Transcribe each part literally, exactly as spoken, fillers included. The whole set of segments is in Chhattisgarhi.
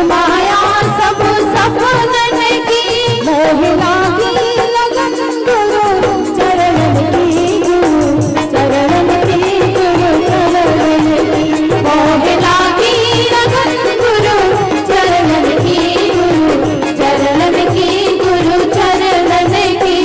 माया सब सपनन की, मोह लागी लगन गुरु चरणन की, गुरु चरणन की, गुरु चरणन की। मोह लागी लगन गुरु चरणन की, गुरु चरणन की, गुरु चरणन की।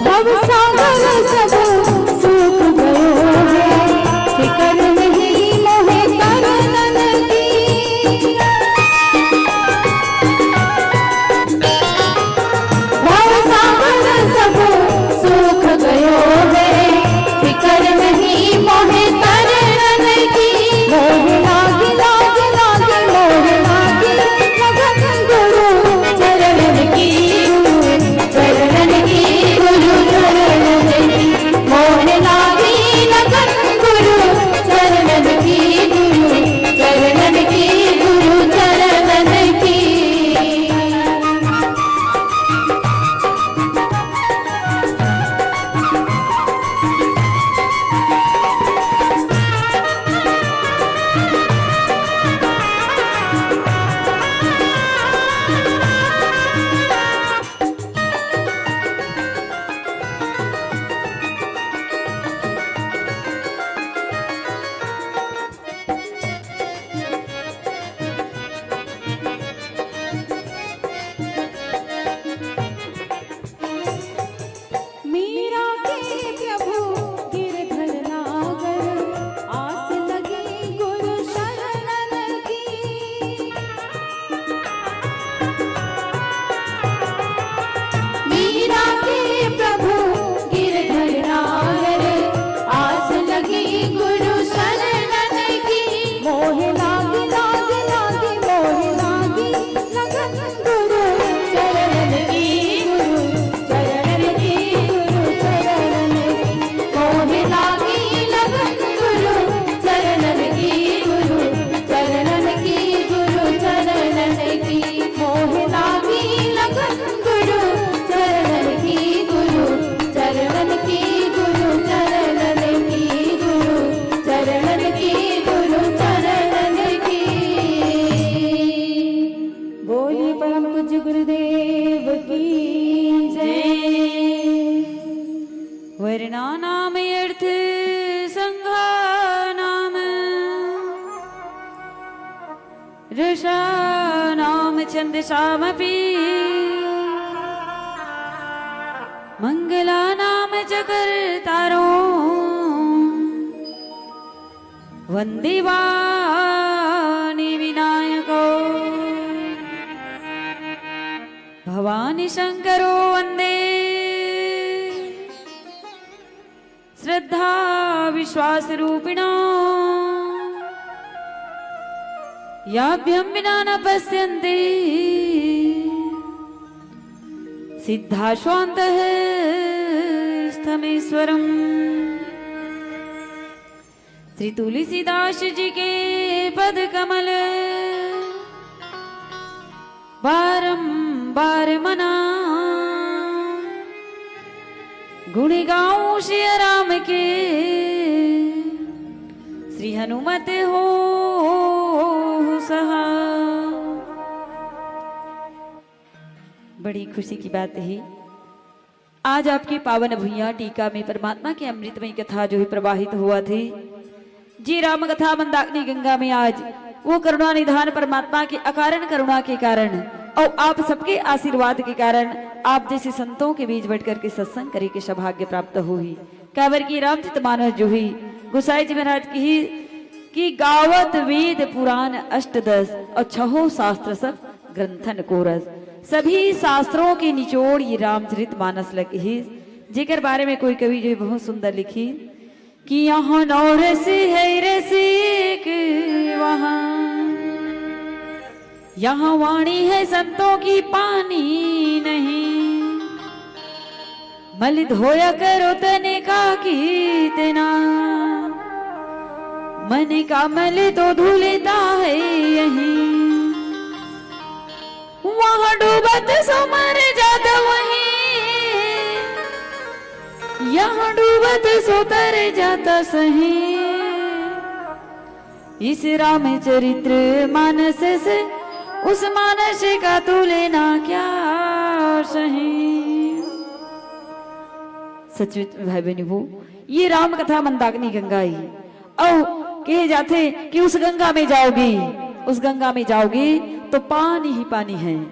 भव सागर सब सूख गयो है, फिकर नहीं मोहे तरनन की। भव सागर सब सूख गयो है, फिकर नहीं मोहे तरनन की। मोह लागी, लागी, लागी, मोह लागी लगन गुरु चरणन की, गुरु चरणन की, गुरु चरणन की। मोह लागी लगन गुरु चरणन की, गुरु चरणन की, गुरु चरणन की। मीरा के प्रभु गिरधर नागर, आस लगी गुरु शरणन की। मीरा के प्रभु गिरधर नागर, आस लगी गुरु शरणन की। मोह लागी, लागी, लागी, मोह लागी लगन गुरु चरणन की, गुरु चरणन की, गुरु चरणन की। मोह लागी लगन गुरु चरणन की, गुरु चरणन की, गुरु चरणन की। मोह लागी लगन गुरु चरणन की, गुरु चरणन की, गुरु चरणन की, गुरु चरणन की, गुरु चरणन की। बोलिए परम पूज्य गुरुदेव की जय। वर्णानाम अर्थ संघानाम रसानाम छंदसामपि मंगलानाम च कर्तारो वंदे वाणी विनायको भवानी शंकरो वंदे श्रद्धा विश्वास रूपिणो याभ्यं विना न पश्यन्ति सिद्धा स्वान्तः स्थमेश्वरम्। श्री तुलसीदास जी के पद कमल बारंबार मना गुण गाऊं सिया राम के श्री हनुमत हो सहा। बड़ी खुशी की बात है, आज आपके पावन भुइयां टीका में परमात्मा के अमृतमय कथा जो है प्रवाहित हुआ थी। जी राम कथा मंदाकिनी गंगा में आज वो करुणा निधान परमात्मा के अकारण करुणा के कारण और आप सबके आशीर्वाद के कारण आप जैसे संतों के बीच बैठ करके सत्संग करे के सौभाग्य प्राप्त हुई। काबर की रामचरित मानस जो ही गोसाई जी महाराज की ही कि गावत वेद पुराण अष्टदस और छहो शास्त्र सब ग्रंथन कोरस। सभी शास्त्रों के निचोड़ ये रामचरित मानस ल कहिस, जेकर बारे में कोई कवि जो है बहुत सुंदर लिखिस कि यहाँ नौ रस है रसिक वहाँ, यहाँ वाणी है संतों की पानी नहीं। मल धोया करो तन का कितना, मन का मल तो धुलता है यहीं। वहाँ डूबत सो मर जात वहीं, यहाँ डूबत सो तर जात सही। इस रामचरित्र मानस से उस मानस का तुलना क्या सही। सचमुच भाई बहनी हो, ये राम कथा मंदाकिनी गंगा ही। अउ कहे जाथे कि उस गंगा में जाओगी, उस गंगा में जाओगी तो पानी ही पानी है,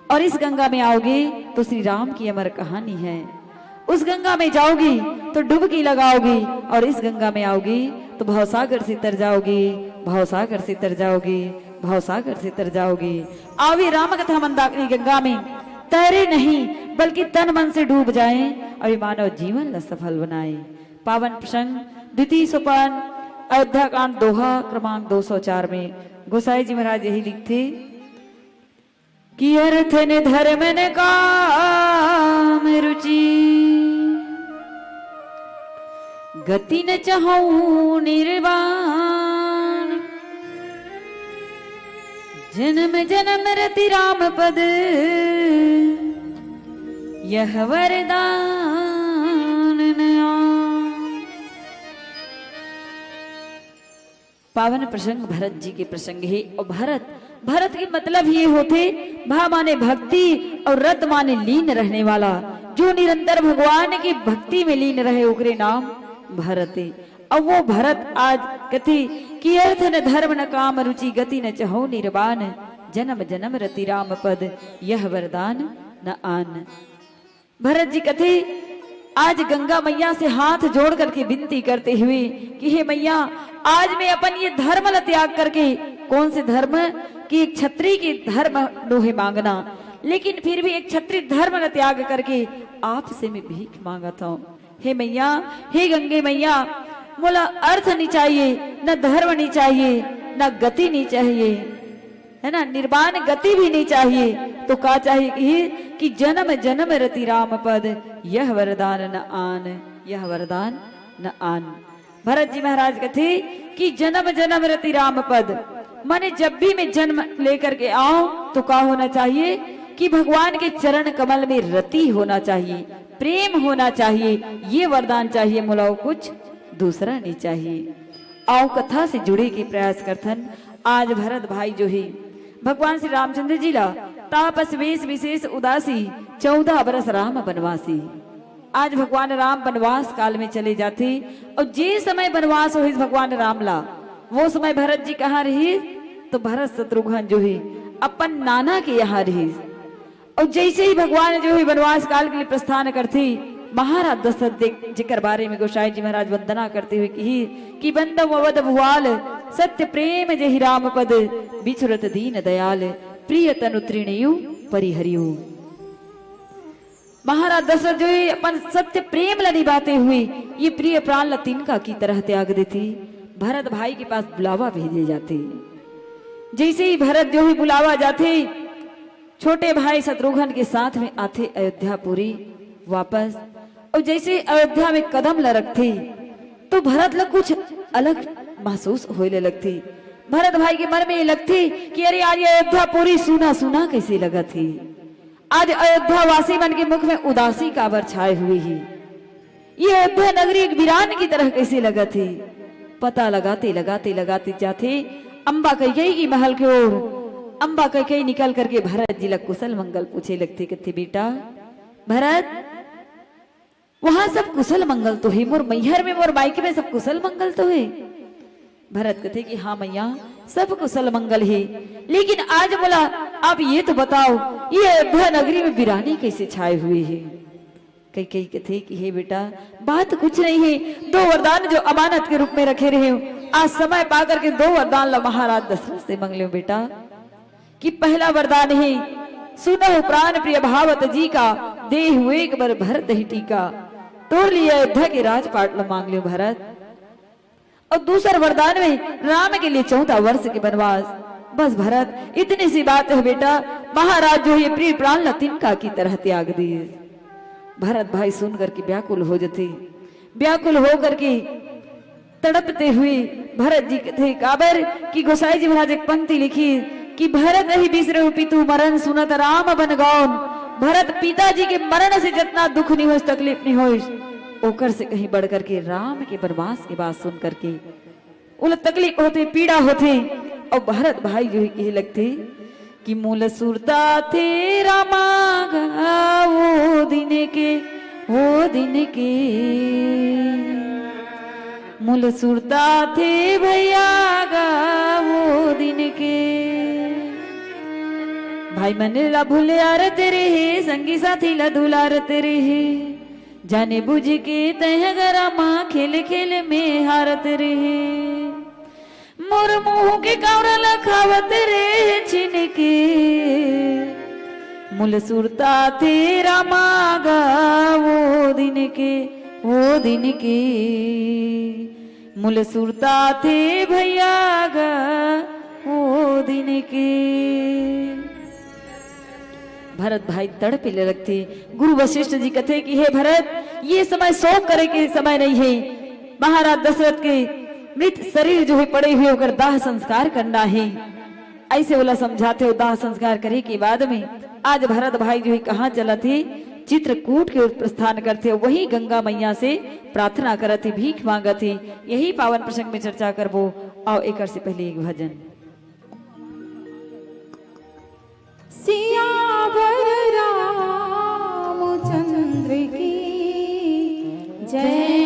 और इस गंगा में आओगी तो श्री राम की अमर कहानी है। उस गंगा में जाओगी तो डुबकी लगाओगी, और इस गंगा में आओगी तो भवसागर से तर जाओगी, भवसागर से तर जाओगी, भवसागर से तर जाओगी। आवे राम कथा मंदाकिनी गंगा में, तैरे नहीं बल्कि तन मन से डूब जाएं, और ये मानव जीवन ला सफल बनाएं। पावन प्रसंग, द्वितीय सोपान, अयोध्या कांड दोहा क्रमांक दो सौ चार में गोसाई जी महाराज यही लिखथे कि अर्थ न धर्म न काम रुचि, गति न चाहूं निर्वाण, जन्म जन्म रति राम पद, यह वरदान न आन। पावन प्रसंग भरत जी के प्रसंग हे। और भरत, भरत के मतलब ये होथे, भा माने भक्ति और रत माने लीन रहने वाला। जो निरंतर भगवान की भक्ति में लीन रहे, ओकरे नाम भरत हे। अब वो भरत आज कथे कि अर्थ न धर्म न काम रुचि, गति न चहौ निर्वाण, जन्म जन्म रति राम पद, यह वरदान न आन। भरत जी कथे, आज गंगा मैया से हाथ जोड़ करके विनती करते हुए कि हे मैया, आज मैं अपन ये धर्म ल त्याग करके, कौन से धर्म कि एक छत्री के धर्म नोहे मांगना, लेकिन फिर भी एक छत्री धर्म ल त्याग करके आपसे मैं भीख मांगत हूँ। हे मैया, हे गंगे मैया, मोला अर्थ नहीं चाहिए, न धर्म नहीं चाहिए, न गति नहीं चाहिए, है ना, निर्वाण गति भी नहीं चाहिए, तो का चाहिए कि, कि जन्म जन्म रति राम पद, यह वरदान न आन, यह वरदान न आन। भरत जी महाराज कथे कि जन्म जन्म रति राम पद, माने जब भी मैं जन्म लेकर के आऊं तो का होना चाहिए कि भगवान के चरण कमल में रति होना चाहिए, प्रेम होना चाहिए, ये वरदान चाहिए, मोला अउ कुछ दूसरा नहीं चाहिए। अउ कथा से जुड़े के प्रयास करथन। आज भरत भाई जो हे भगवान श्री रामचंद्र जी ला तापस वेश विशेष उदासी, चौदह बरस राम बनवासी। आज भगवान राम बनवास काल में चले जाथे, अउ जे समय बनवास होइस भगवान राम ला, वो समय भरत जी कहाँ रहिस? तो भरत शत्रुघ्न जो हे अपन नाना के यहाँ रहिस। अउ जैसे ही भगवान जो हे बनवास काल के लिए प्रस्थान करथे, महाराज दशरथ देख, जेकर बारे में गोसाई जी महाराज वंदना करते हुए कही कि बंदव अवध भुआल, सत्य प्रेम जहि राम पद, बिछुरत दीन दयाल, प्रिय तनु तृणयु परिहरियु। महाराज दशरथ जो हे अपन सत्य प्रेम ला निभाते हुए ये प्रिय प्राण ला तिनका की तरह त्याग देथे, भरत भाई के पास बुलावा भेजे जाथे। जैसे ही भरत जो हे बुलावा जाथे, छोटे भाई शत्रुघ्न के साथ में आथे अयोध्यापुरी वापस। अउ जैसे अयोध्या में कदम ला रखथे, तो भरत ला कुछ अलग महसूस होए ले लगथे। भरत भाई के मन में ये लगथे कि अरे यार, ये अयोध्यापुरी सूना सूना कैसे लगत हे? आज अयोध्या वासी मन के मुख में उदासी काबर छाए हुए हे? ये अयोध्या नगरी एक वीरान की तरह कैसे लगत हे? पता लगाते, लगाते, लगाते जाथे अम्बा कैकेयी की महल के ओर। अम्बा कैकेयी निकल करके भरत जी ला कुशल मंगल पूछे लगथे, कथे, "बेटा भरत, वहाँ सब कुशल मंगल तो हे, मोर मैहर में, मोर मायके में सब कुशल मंगल तो हे?" भरत कथे कि, "हाँ मैया, सब कुशल मंगल हे, लेकिन आज मोला आप ये तो बताओ, ये अयोध्या नगरी में वीरानी कैसे छाए हुए हे?" कैकेयी कथे कि, "हे बेटा, बात कुछ नहीं हे, दो वरदान जो अमानत के रूप में रखे रहे हो, आज समय पा करके दो वरदान ला महाराज दशरथ से मंग लेव बेटा, कि पहला वरदान हे, सुनहु प्राण प्रिय भावत जी का, देहु एक बर भरत ही टीका। टोर लिये अयोध्या के राजपाट ला मांग लेव भरत। अउ दूसर वरदान में राम के लिए चौदह वर्ष के वनवास। बस भरत, इतनी सी बात हे बेटा, महाराज जो हे प्रिय प्राण ला तिनका की तरह त्याग दिस। भरत भाई सुन करके व्याकुल हो जथे, व्याकुल हो करके तड़पते हुए भरत जी कथे, काबर कि गोसाई जी महाराज एक पंक्ति लिखिस कि भरत अहि बिसरहु पितु मरन सुनत राम बन गौन। भरत पिताजी के मरण से जतना दुख नहीं होइस, तकलीफ नहीं होइस, ओकर से कहीं बढ़ करके राम के वनवास के बात सुन करके ओला तकलीफ होथे, पीड़ा होथे। अउ भरत भाई जो हे कहे लगथे कि मोला सुरता आथे रामा गा वो दिन के, वो दिन के। मोला सुरता आथे भैया गा वो दिन के। भाई मन ला भुलारत रहे, संगी साथी ला दुलारत रहे। जाने बुझ के तैं ह गा रामा खेल खेल में हारत रहे। मोर मुंह के कांवरा ला खावत रहे छिन के। मोला सुरता आथे रामा गा वो दिन के, वो दिन के। मोला सुरता आथे भैया गा वो दिन के। भरत भाई तड़पे ले लगथे। गुरु वशिष्ठ जी कथे कि हे भरत, ये समय शोक करे के समय नहीं हे। महाराज दशरथ के मृत शरीर जो हे पड़े हुए, ओकर दाह संस्कार करना हे। अइसे ओला समझाथे अउ दाह संस्कार करे के बाद में आज भरत भाई जो हे कहाँ चलत हे, चित्रकूट के ओर प्रस्थान करथे, वही गंगा मैया से प्रार्थना करत हे, भीख मांगत हे। यही पावन प्रसंग में चर्चा करबो। अउ एकर से पहले एक भजन। सियावर रामचंद्र की जय।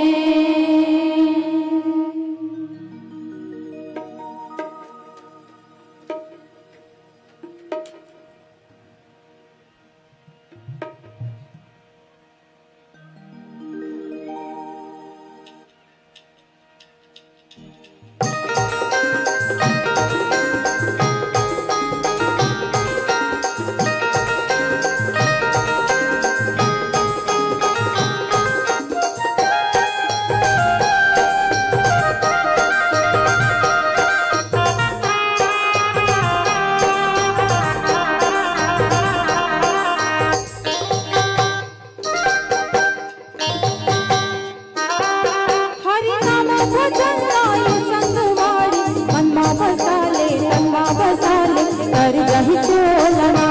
हरि नाम भजन लाई संगवारी, मन मा बसा ले, तन मा बसा ले, कर जाही चोलना।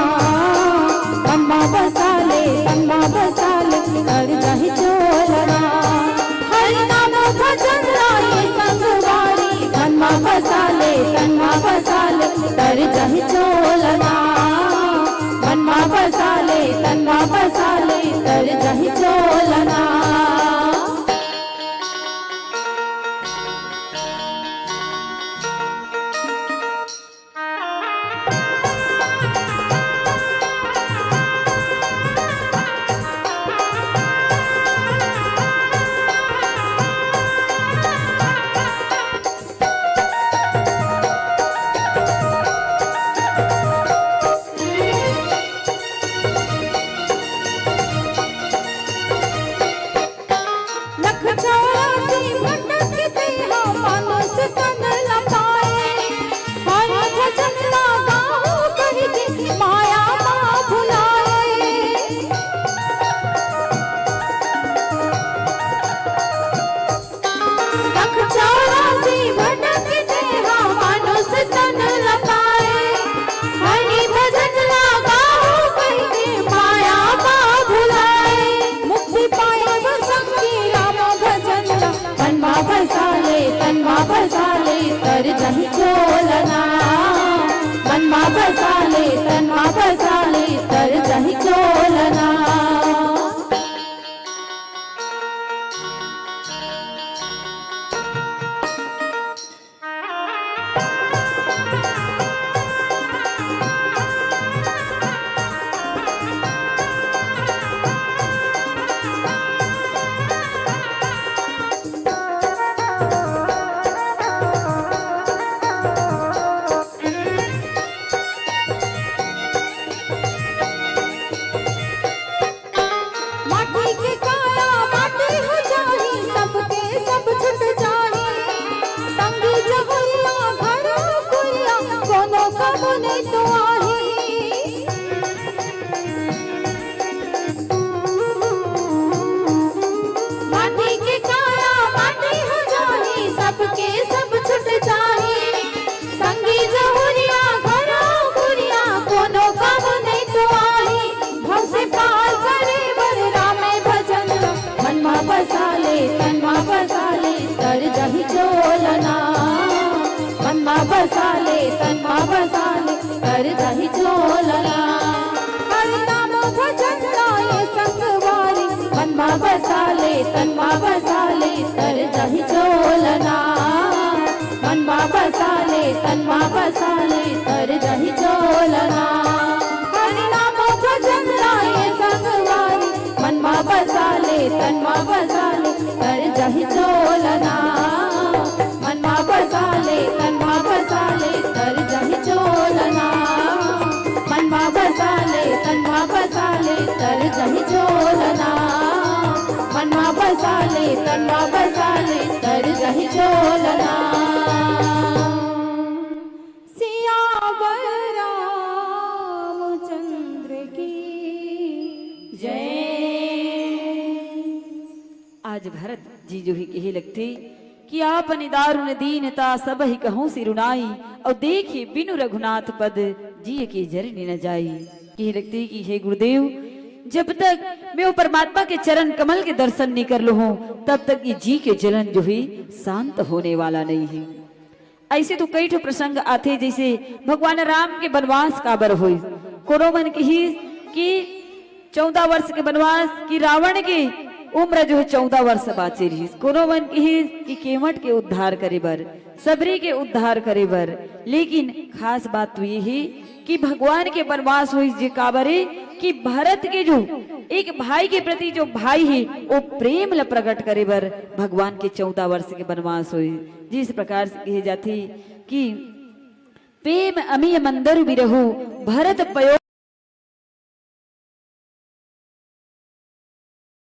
मन मा बसा ले, तन मा बसा ले, कर जाही चोलना। हरि नाम भजन लाई संगवारी, मन मा बसा ले, तन मा बसा ले, कर जाही चोलना। मन मा बसा ले, तन मा बसा ले, कर जाही चोलना। मौका बने तो आही। माटी के काया माटी हो जाही, सबके सब छुट जाही। संगी जहुरिया घरा गुरिया, कोनो काम नहीं तो आही। भव से पार करे बर रामे भजन, मन मा बसा ले, तन मा बसा ले, तर जाही चोलना। मन मा बसा ले, तन मा बसा ले, तर जाही चोलना। हरि नाम भजन लाए संगवारी, मन मा बसा ले, तन मा बसा ले, तर जाही चोलना। मन मा बसा ले, तन मा बसा ले, तर जाही चोलना। हरि नाम भजन लाए संगवारी, मन मा बसा ले, तन मा बसा ले, तर जाही चोलना। मन मा बसा ले, तन मा बसा ले, तर जाही चोलना। मन मा बसा ले, तन मा बसा ले, तर जाही चोलना। मन मा बसा ले, तन मा बसा ले, तर जाही चोलना। सियावर रामचंद्र की जय। आज भरत जी जो ही कहे लगथे कि आपनि दारुन दीनता, सबहि कहूँ सिरुनाई, अउ देखे बिनु रघुनाथ पद, जिय के जरनि न जाई। कहे लगथे कि हे गुरुदेव, जब तक मैं वो परमात्मा के चरण कमल के दर्शन नहीं कर लूँ, तब तक ये जी के जलन जो है शांत होने वाला नहीं है। ऐसे तो कई ठो प्रसंग आथे, जैसे भगवान राम के बनवास काबर होइस। कोनो मन किहिस कि चौदह वर्ष के बनवास, कि रावण के उम्र जो है चौदह वर्ष बाचे रहिस। कोनो मन किहिस कि केवट के उद्धार करे बर, सबरी के उद्धार करे बर। लेकिन खास बात तो ये है कि भगवान के बनवास होइस जे काबर हे कि भरत के जो एक भाई के प्रति जो भाई है, वो प्रेम ल प्रकट करे बर भगवान के चौदह वर्ष के बनवास होइस। जिस प्रकार से कहे जाथे कि प्रेम अमिय मंदरु बिरहु भरत पयो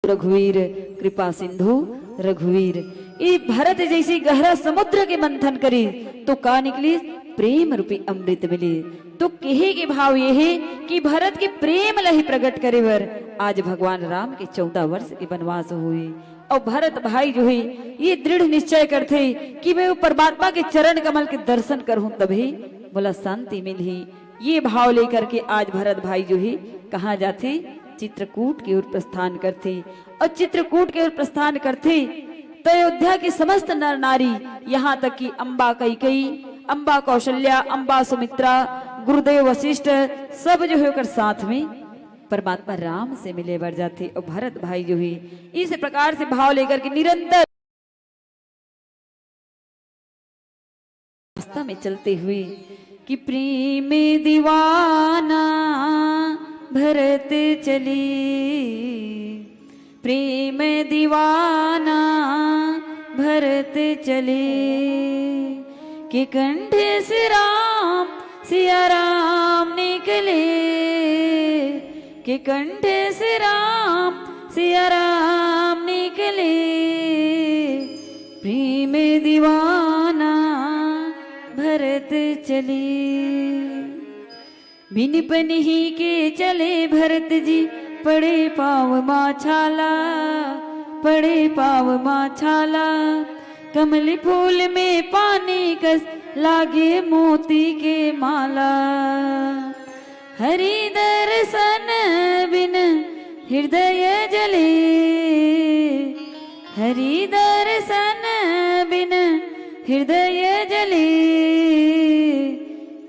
रघुवीर कृपा सिंधु रघुवीर। ये भरत जैसे गहरा समुद्र के मंथन करी तो का निकली? प्रेम रूपी अमृत मिली। तो कहे के भाव ये है कि भरत के प्रेम ल ही प्रकट करे बर आज भगवान राम के चौदह वर्ष के बनवास हुई। अउ भरत भाई जो है ये दृढ़ निश्चय करथे कि मैं वो परमात्मा के चरण कमल के दर्शन करहूं तभी मोला शांति मिलही। ये भाव लेकर के आज भरत भाई जो है कहाँ जाथे? चित्रकूट के ओर प्रस्थान करथे। अउ चित्रकूट के ओर प्रस्थान करथे तो अयोध्या के समस्त नर नारी, यहाँ तक कि अम्बा कैकई, अम्बा कौशल्या, अम्बा सुमित्रा, गुरुदेव वशिष्ठ, सब जो है ओकर साथ में परमात्मा राम से मिले बर जाथे। अउ भरत भाई जो है इस प्रकार से भाव लेकर के निरंतर रास्ता में चलते हुए कि प्रेम दीवाना भरत चली, प्रेम दीवाना भरत चली, के कंठ से राम सिया राम निकले, के कंठ से राम सिया राम निकले, प्रेम दीवाना भरत चली। बिन पनही के चले भरत जी, पड़े पाँव मा छाला, पड़े पाँव मा छाला। कमल फूल में पानी कस लागे मोती के माला। हरि दर्शन बिन हृदय जले, हरि दर्शन बिन हृदय जले,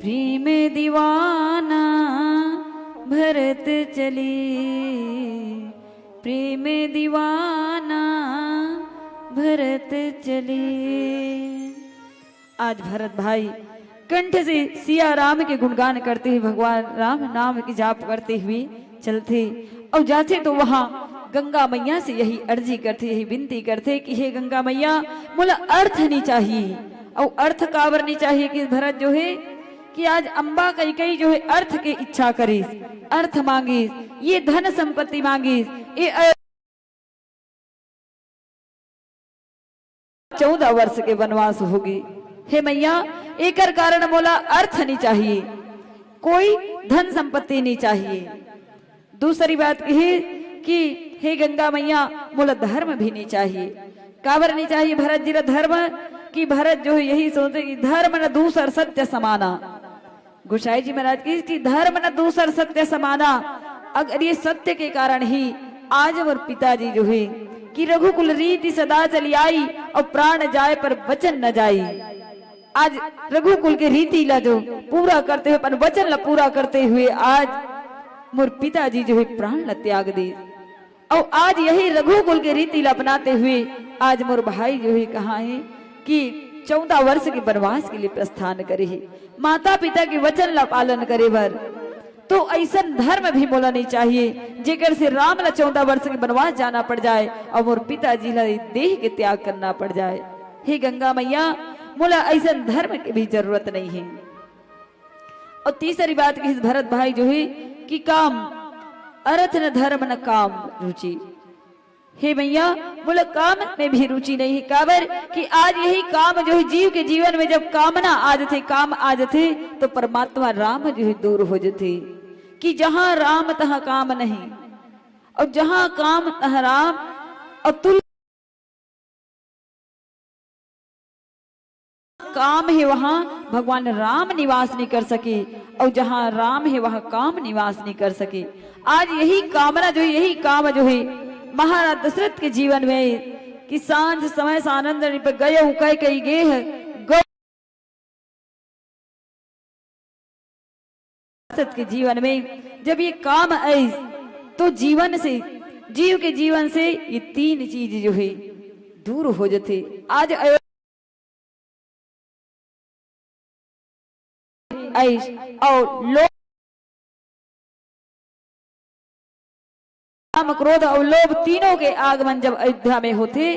प्रेम दीवाना भरत चली, प्रेम दीवाना भरत चली। आज भरत भाई कंठ से सिया राम के गुणगान करते हुए, भगवान राम नाम के जाप करते हुए चलथे अउ जाथे तो वहां गंगा मैया से यही अर्जी करथे, यही विनती करथे कि हे गंगा मैया, मोला अर्थ नहीं चाहिए। अउ अर्थ काबर नहीं चाहिए कि भरत जो है कि आज अम्बा कैकई जो है अर्थ के इच्छा करिस, अर्थ मांगिस, ये धन संपत्ति मांगिस, ये अ- चौदह वर्ष के वनवास होगे। हे मैया, एकर कारण मोला अर्थ नहीं चाहिए, कोई धन संपत्ति नहीं चाहिए। दूसरी बात ये कि हे गंगा मैया, मोला धर्म भी नहीं चाहिए। काबर नहीं चाहिए भरत जी ला धर्म? कि भरत जो है यही सोचे कि धर्म न दूसर सत्य समाना। गोसाई जी महाराज की कि धर्म न दूसर सत्य समाना। अगर ये सत्य के कारण ही आज मोर पिताजी जो है कि रघुकुल रीति सदा चली आई और प्राण जाए पर वचन न जाई। आज रघुकुल के रीति ला जो पूरा करते हुए, अपन वचन ला पूरा करते हुए आज मोर पिताजी जो है प्राण ला त्याग दे। और आज यही रघुकुल के रीति ला अपनाते हुए आज मोर भाई जो है कहाँ है कि चौदह वर्ष के वनवास के लिए प्रस्थान करे है, माता पिता के वचन ला पालन करे बर। तो ऐसन धर्म भी मोला नहीं चाहिए, जेकर से राम ला चौदह वर्ष के वनवास जाना पड़ जाए और मोर पिताजी ला देह के त्याग करना पड़ जाए। हे गंगा मैया, मोला ऐसन धर्म के भी जरूरत नहीं है। और तीसरी बात कि भरत भाई जो है कि काम, अर्थ न धर्म न काम रुचि। हे मैया, मोला काम में भी रुचि नहीं है। काबर कि आज यही काम जो है जीव के जीवन में जब कामना आ जथे, काम आ जथे, तो परमात्मा राम जो है दूर हो जथे। कि जहाँ राम तहाँ काम नहीं, और जहाँ काम तहाँ राम, और तुल काम है वहाँ भगवान राम निवास नहीं कर सके, और जहाँ राम है वहाँ काम निवास नहीं कर सके। आज यही कामना जो है, यही काम जो है महाराज दशरथ के जीवन में कि सांझ समय सानंद निप गए कह कही गेह गौ सत के जीवन में जब ये काम आइस, तो जीवन से, जीव के जीवन से ये तीन चीज जो है दूर हो जथे। आज अयो-, आइस और लोभ, काम, क्रोध और लोभ तीनों के आगमन जब अयोध्या में होथे,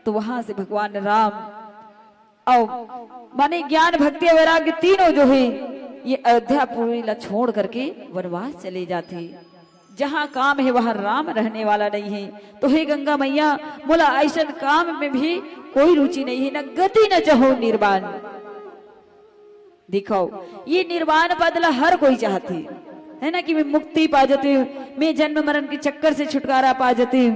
तो वहां से भगवान राम और माने ज्ञान, भक्ति और वैराग्य तीनों जो है, ये अयोध्यापुरी ला छोड़ करके वनवास चले जाथे। जहाँ काम है, वहाँ राम रहने वाला नहीं है। तो हे गंगा मैया, मोला ऐसन काम में भी कोई रुचि नहीं है, न गति न चाहो निर्वाण। दिखाओ, ये निर्वाण पद ला हर कोई चाहथे, है ना, कि मैं मुक्ति पा जाते हूँ, मैं जन्म मरण के चक्कर से छुटकारा पा जाते हूँ,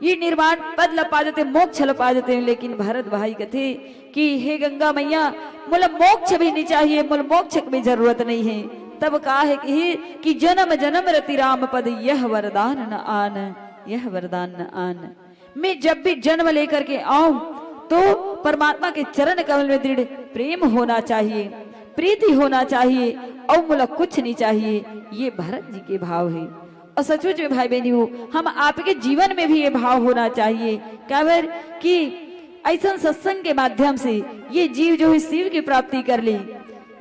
ये निर्वाण पद ला पा जाते, मोक्ष ला पा जाते हैं। लेकिन भरत भाई कथे कि हे गंगा मैया, मोला मोक्ष भी नहीं चाहिए, मोला मोक्ष की भी जरूरत नहीं है। तब का है कि, कि जन्म जन्म रति राम पद, यह वरदान न आन, यह वरदान न आन। मैं जब भी जन्म लेकर के आऊं, तो परमात्मा के चरण कमल में दृढ़ प्रेम होना चाहिए, प्रीति होना चाहिए, और मोला कुछ नहीं चाहिए। ये भरत जी के भाव है। और सचमुच में भाई बहनी हो, हम आपके जीवन में भी ये भाव होना चाहिए। काबर कि ऐसन सत्संग के माध्यम से ये जीव जो है शिव की प्राप्ति कर ले,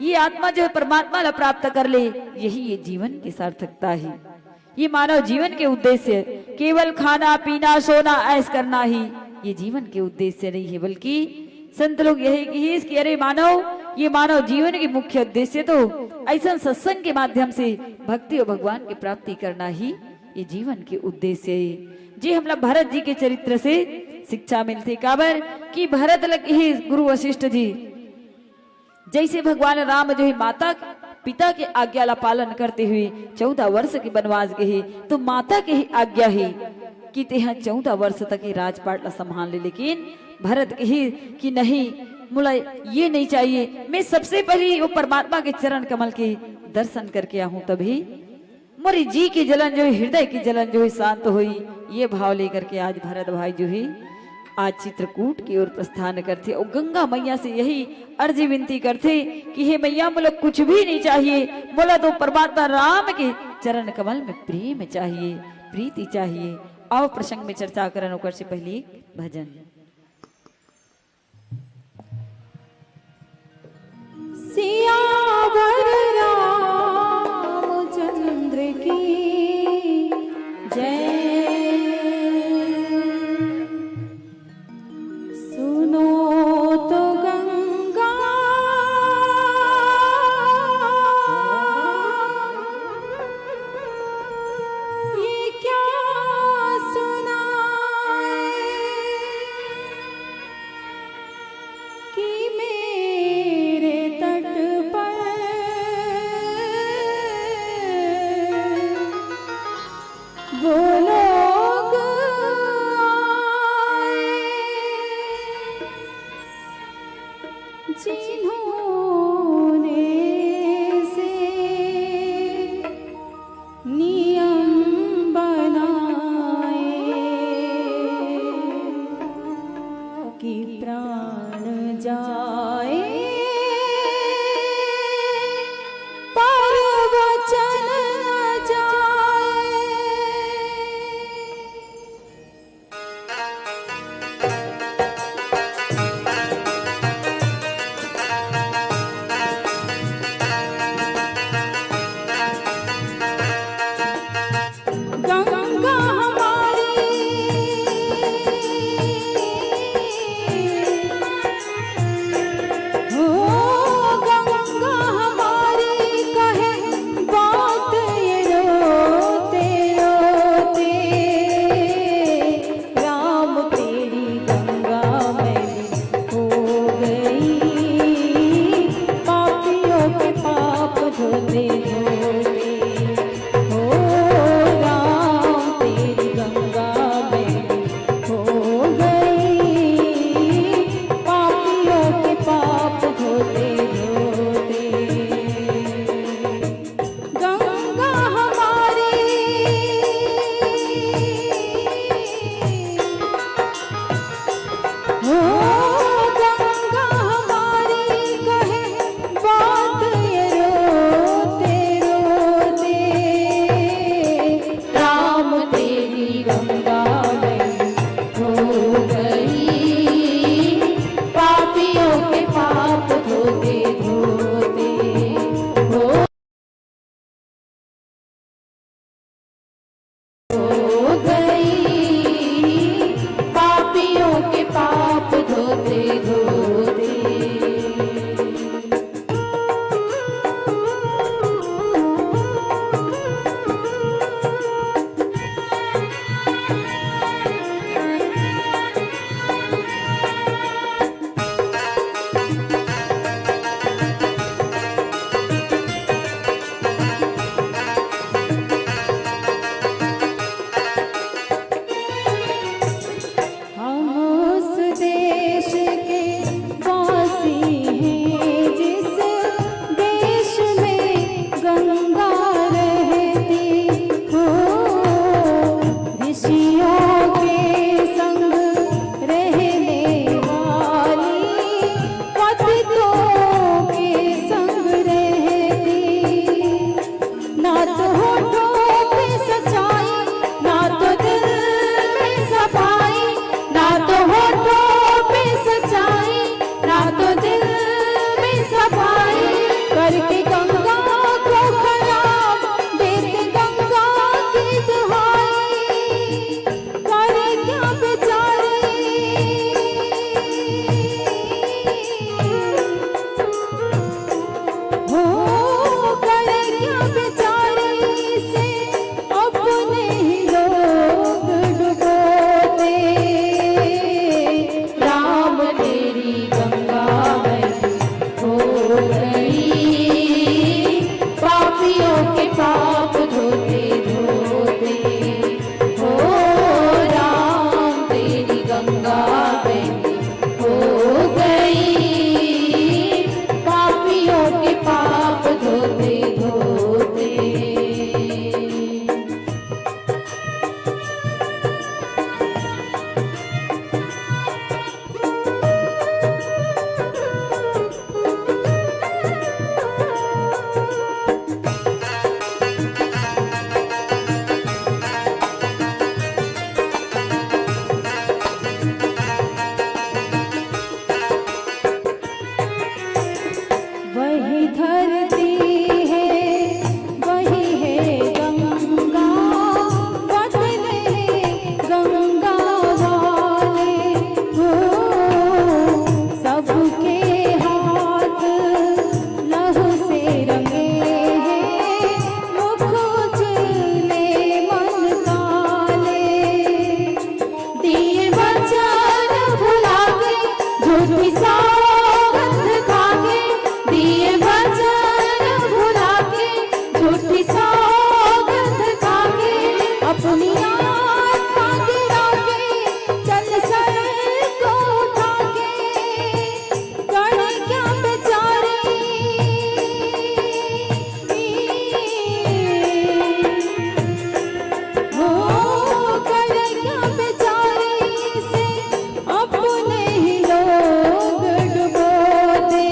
ये आत्मा जो है परमात्मा ला प्राप्त कर ले, यही ये जीवन की सार्थकता है। ये मानव जीवन के उद्देश्य केवल खाना, पीना, सोना, ऐश करना ही ये जीवन के उद्देश्य नहीं है, बल्कि संत लोग यही कहिस कि अरे मानव, ये मानव जीवन के मुख्य उद्देश्य तो ऐसन सत्संग के माध्यम से भक्ति और भगवान की प्राप्ति करना ही ये जीवन के उद्देश्य है। जे हमला भरत जी के चरित्र से शिक्षा मिलथे। काबर कि भरत ला कहिस गुरु वशिष्ठ जी, जैसे भगवान राम जो है माता पिता के आज्ञा ला पालन करते हुए चौदह वर्ष के वनवास गे हे, तो माता के ही आज्ञा है कि तेहा चौदह वर्ष तक ही राजपाट ला संभाल ले। लेकिन भरत कही कि नहीं, मोला ये नहीं चाहिए, मैं सबसे पहले वो परमात्मा के चरण कमल के दर्शन करके आहूं, तभी मोर जी की जलन जो है, हृदय की जलन जो है शांत होई, ये भाव लेकर के आज भरत भाई जो है आज चित्रकूट की ओर प्रस्थान करथे और गंगा मैया से यही अर्जी विनती करथे कि हे मैया, मोला कुछ भी नहीं चाहिए, मोला तो परमात्मा राम के चरण कमल में प्रेम चाहिए, प्रीति चाहिए। आओ प्रसंग में चर्चा करन, ओकर से पहले एक भजन। सियावर रामचंद्र की जय। सुनो तो गंगा, ये क्या सुनाए कि मैं धोते धोते, ओ राम, तेरी गंगा मैली हो गई, पापियों के पाप धोते धोते। गंगा हमारी, हो गंगा हमारी, कहे बात ये रोते रोते। राम, तेरी गंगा मैली हो गई, पापियों के पाप धोते धोते। हो गई, पापियों के पाप धोते धोते। हम उस देश के वासी हैं, जिस देश में गंगा रहती हो, ऋषियों के संग रहने वाली, पतितों के संग रहती। ना तो होठों पे सच्चाई, ना तो दिल में सफाई, ना तो होठों पे सच्चाई, ना तो दिल में सफाई। करके गंगा को खराब, देते गंगा की दुहाई। करे क्या बेचारी, हो, करे क्या बेचारी से अपने ही लोग डुबोते। राम, तेरी गंगा मैली हो गई, पापियों के पाप धोते धोते। हो राम, तेरी गंगा मैली हो गई, पापियों के पाप धोते धोते। वही धरती है, वही है गंगा, बदले गंगा वाले हो। सबके हाथ लहू से रंगे हैं, मुख उजले मन काले। दिए वचन भुला के, झूठी सौगंध खा के, दिए वचन भुला के, झूठी सौगंध खा के, अपनी आत्मा गिरा के, चल सर को उठा के। करे क्या बेचारी, हो, करे क्या बेचारी से अपने ही लोग डुबोते।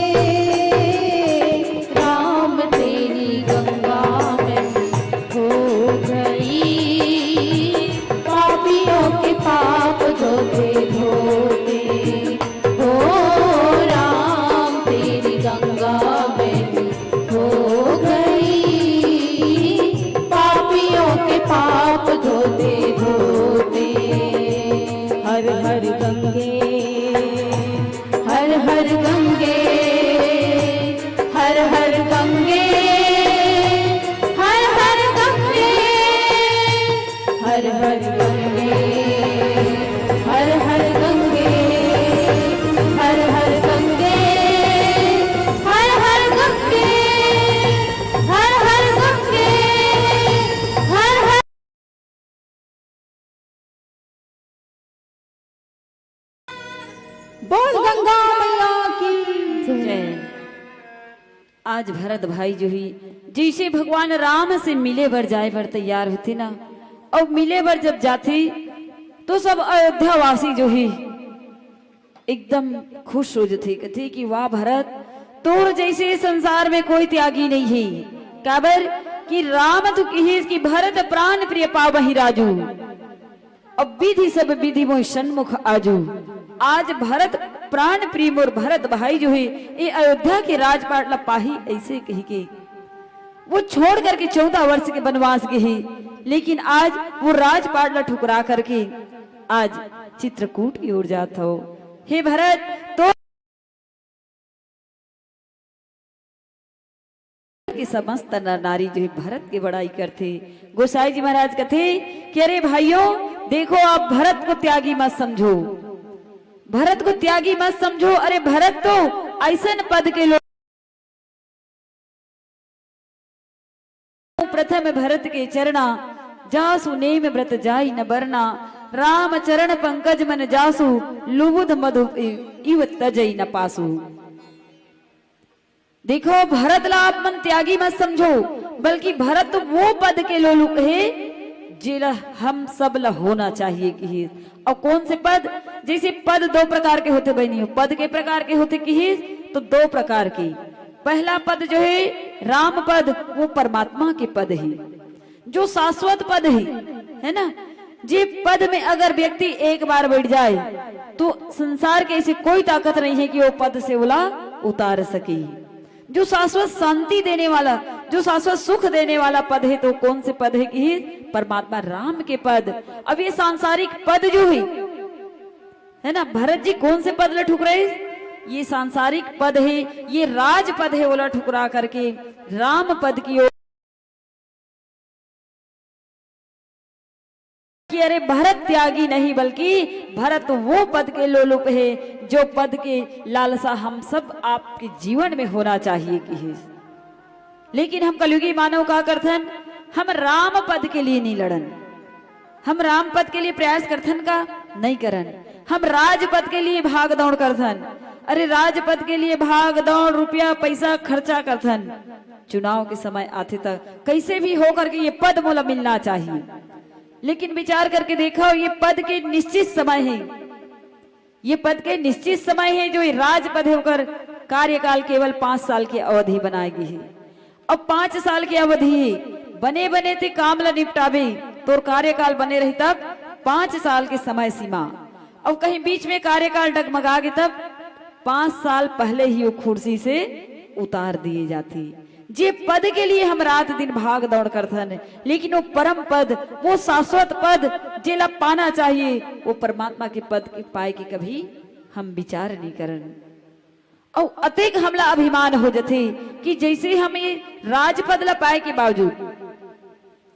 राम, तेरी गंगा मैली हो गई, पापियों के पाप धोते धोते। हो राम, तेरी गंगा मैली हो गई, पापियों के पाप धोते धोते। हर हर गंगे, हर हर गंगे, हर हर गंगे, हर हर गंगे, हर हर गंगे, हर हर गंगे, हर हर गंगे, हर हर गंगे। आज भरत भाई जो ही जैसे भगवान राम से मिले बर जाए बर तैयार होथे ना, अउ मिले बर जब जाथे तो सब अयोध्या वासी जो ही एकदम खुश हो जथे, कथे कि वाह भरत, तोर जैसे संसार में कोई त्यागी नहीं है। काबर कि राम तो किहिस कि भरत प्राण प्रिय पावहि राजू, अब विधि सब विधि मोहि सन्मुख आजू। आज भरत प्राण प्रिय मोर भरत भाई जो है, ये अयोध्या के राजपाट ला पाही, ऐसे कही के वो छोड़ करके चौदह वर्ष के वनवास गे ही, लेकिन आज वो राजपाट ला ठुकरा करके आज चित्रकूट की ओर जात हो। हे भरत, तो कि समस्त नर नारी जो है भरत के बड़ाई करथे। गोसाई जी महाराज कथे कि अरे भाइयों, देखो, आप भरत को त्यागी मत समझो, भरत को त्यागी मत समझो। अरे भरत तो ऐसन पद के लोग, प्रथम भरत के चरणा, जासु नेम व्रत जाई न बरना। राम चरण पंकज मन जासु, लुबुध मधु इव तजई न पासु। देखो, भरत ला आप मन त्यागी मत समझो, बल्कि भरत वो पद के लोलुप हे, जेला हम सब ला होना चाहिए किहिस। अउ कौन से पद? जैसे पद दो प्रकार के होथे बहिनी, पद के प्रकार के होथे किहिस, तो दो प्रकार के। पहला पद जो है राम पद, वो परमात्मा के पद है, जो शाश्वत पद है, है ना? जे पद में अगर व्यक्ति एक बार बैठ जाए तो संसार के ऐसी कोई ताकत नहीं है कि वो पद से ओला उतार सके। जो शाश्वत शांति देने वाला, जो शाश्वत सुख देने वाला पद है, तो कौन से पद है कि परमात्मा राम के पद। अब ये सांसारिक पद जो है, है ना, भरत जी कौन से पद ला ठुकराइस? ये सांसारिक पद है, ये राज पद है, ओला ठुकरा करके राम पद की ओर कि अरे, भरत त्यागी नहीं, बल्कि भरत वो पद के लोलुप है, जो पद के लालसा हम सब आपके जीवन में होना चाहिए किहिस। लेकिन हम कलयुगी मानव का करथन, हम राम पद के लिए नहीं लड़न, हम राम पद के लिए प्रयास करथन का? नहीं करन। हम राज पद के लिए भाग दौड़ करथन। अरे, राज पद के लिए भाग दौड़, रुपया पैसा खर्चा करथन। चुनाव के समय आथे त कैसे भी हो करके ये पद मोला मिलना चाहिए। लेकिन विचार करके देखो, ये पद के निश्चित समय है, ये पद के निश्चित समय है, जो ये राज पद है, ओकर कार्यकाल केवल पांच साल के अवधि बनाए गे हे। अब पांच साल के अवधि हे, बने बने ते काम ला निपटाबे, तोर कार्यकाल बने रही तब पांच साल के समय सीमा। अब कहीं बीच में कार्यकाल डगमगा गे तब पांच साल पहले ही वो कुर्सी से उतार दिए जाथे। जे पद के लिए हम रात दिन भाग दौड़ करथन, लेकिन वो परम पद, वो शाश्वत पद जेला पाना चाहिए, वो परमात्मा के पद के पाए के कभी हम विचार नहीं करन। अउ अतेक हमला अभिमान हो जथे कि जैसे हम ये राजपद ला पाए के बावजूद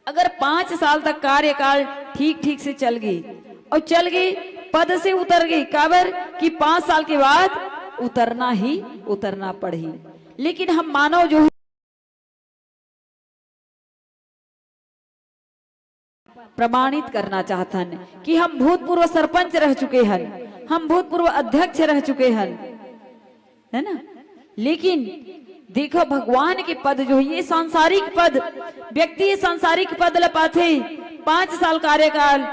अगर पांच साल तक कार्यकाल ठीक ठीक से चल गे अउ चल गे, पद से उतर गे, काबर कि पांच साल के बाद उतरना ही उतरना पड़ही। लेकिन हम मानव जो है प्रमाणित करना चाहथन कि हम भूतपूर्व सरपंच रह चुके हन, हम भूतपूर्व अध्यक्ष रह चुके हन, है ना? लेकिन देखो, भगवान के पद जो है, ये सांसारिक पद, व्यक्ति ये सांसारिक पद ल पाथे, पांच साल कार्यकाल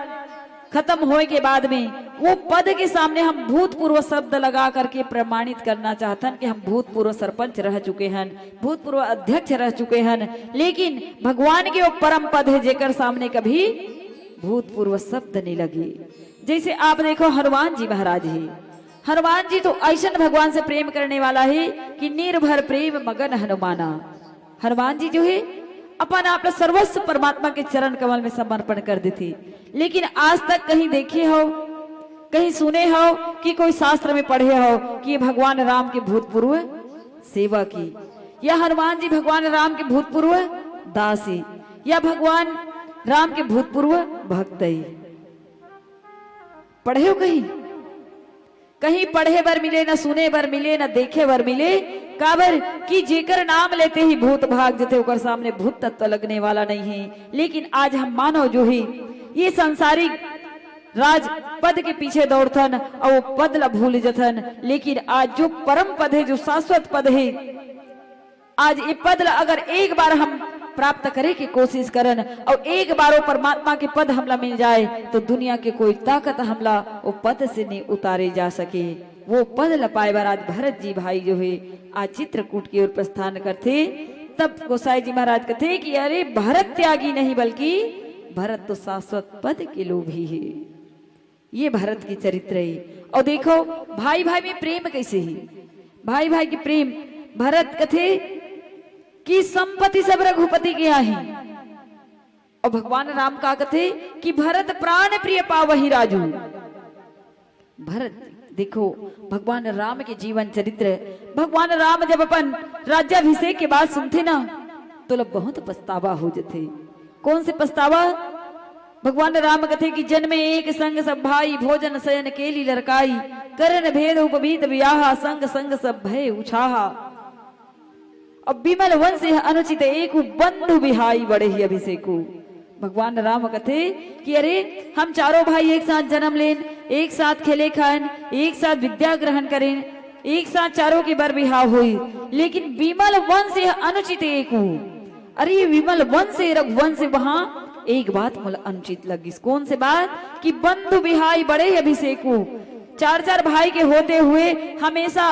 खत्म होए के बाद में वो पद के सामने हम भूतपूर्व शब्द लगा करके प्रमाणित करना चाहथन कि हम भूतपूर्व सरपंच रह चुके हन, भूतपूर्व अध्यक्ष रह चुके हन, लेकिन भगवान के वो परम पद है जेकर सामने कभी भूतपूर्व शब्द नहीं लगे। जैसे आप देखो, हनुमान जी महाराज ही, हनुमान जी तो ऐसन भगवान से प्रेम करने वाला है कि निर्भर प्रेम मगन हनुमाना। हनुमान जी जो है अपन आप ला सर्वस्व परमात्मा के चरण कमल में समर्पण कर देथे, लेकिन आज तक कहीं देखे हो, कहीं सुने हो कि कोई शास्त्र में पढ़े हो कि ये भगवान राम के भूतपूर्व सेवक ही, या हनुमान जी भगवान राम के भूतपूर्व दास ही, या भगवान राम के भूतपूर्व भक्त ही? पढ़े हो कहीं? कहीं पढ़े बर मिले, न सुने बर मिले, न देखे बर मिले। काबर कि जेकर नाम लेते ही भूत भाग जथे, ओकर सामने भूत तत्व लगने वाला नहीं है। लेकिन आज हम मानव जो ही ये सांसारिक राज पद के पीछे दौड़थन और वो पद ला भूल जथन, लेकिन आज जो परम पद है, जो शाश्वत पद है, आज ये पद ला अगर एक बार हम प्राप्त करे के कोशिश करन अउ एक बार वो परमात्मा के पद हमला मिल जाए, तो दुनिया के कोई ताकत हमला वो पद से नहीं उतारे जा सके। वो पद ला पाए बर आज भरत जी भाई जो है, आज चित्रकूट की ओर प्रस्थान करथे। तब गोसाई जी महाराज कथे कि अरे, भरत त्यागी नहीं, बल्कि भरत तो शाश्वत पद के लोभी है। ये भरत के चरित्र है। अउ देखो, भाई भाई में प्रेम कैसे है, भाई भाई के प्रेम। भरत कथे कि संपत्ति सब रघुपति के आहे, अउ भगवान राम का कथे कि भरत प्राण प्रिय पावहि राजू। भरत, देखो, भगवान राम के जीवन चरित्र। भगवान राम जब अपन राज्याभिषेक के बात सुनथे ना, तो ओला बहुत पछतावा हो जथे। कौन से पछतावा? भगवान राम कथे कि जन्मे एक संग सब भाई, भोजन शयन केलि लरकाई, करन भेद उपवीत बियाहा, संग संग सब भय उछाहा। अब विमल वंश यह अनुचित एकु, बंधु बिहाई बड़े ही अभिषेकु। भगवान राम कथे कि अरे, हम चारों भाई एक साथ जन्म लेन, एक साथ खेले खाएन, एक साथ विद्या ग्रहण करेन, एक साथ चारों के बर बिहाव होई, लेकिन विमल वंश यह अनुचित एकु। अरे, विमल वंश रघुवंश वहां एक बात मोला अनुचित लगिस। कौन से बात? कि बंधु बिहाई बड़े अभिषेकु। चार चार भाई के होते हुए हमेशा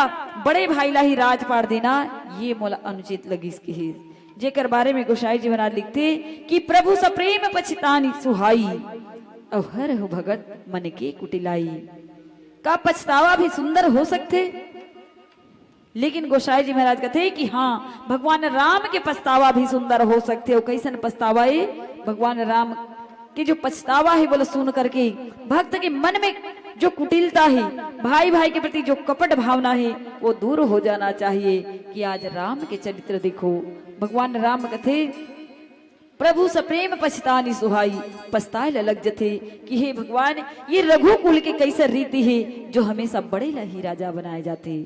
बड़े भाई ला ही राजपाट देना, ये मोला अनुचित लगिस, किहिस। जेकर बारे में गोसाई जी महाराज लिखथे कि प्रभु सप्रेम पछितानी सुहाई, अउ हरहु भगत मन के कुटिलाई। का पछतावा भी सुंदर हो सकथे? लेकिन गोसाई जी महाराज कथे कि हाँ, भगवान राम के पछतावा भी सुंदर हो सकथे। अउ कैसन पछतावा ए? भगवान राम के जो पछतावा है, वो ला सुन करके भक्त के मन में जो कुटिलता है, भाई भाई के प्रति जो कपट भावना है, वो दूर हो जाना चाहिए। कि आज राम के चरित्र देखो, भगवान राम कथे, प्रभु सप्रेम पछितानी सुहाई, पछताए ला लग जथे कि हे भगवान, ये रघुकुल के कैसन रीति है जो हमेशा बड़े ला ही राजा बनाए जाथे।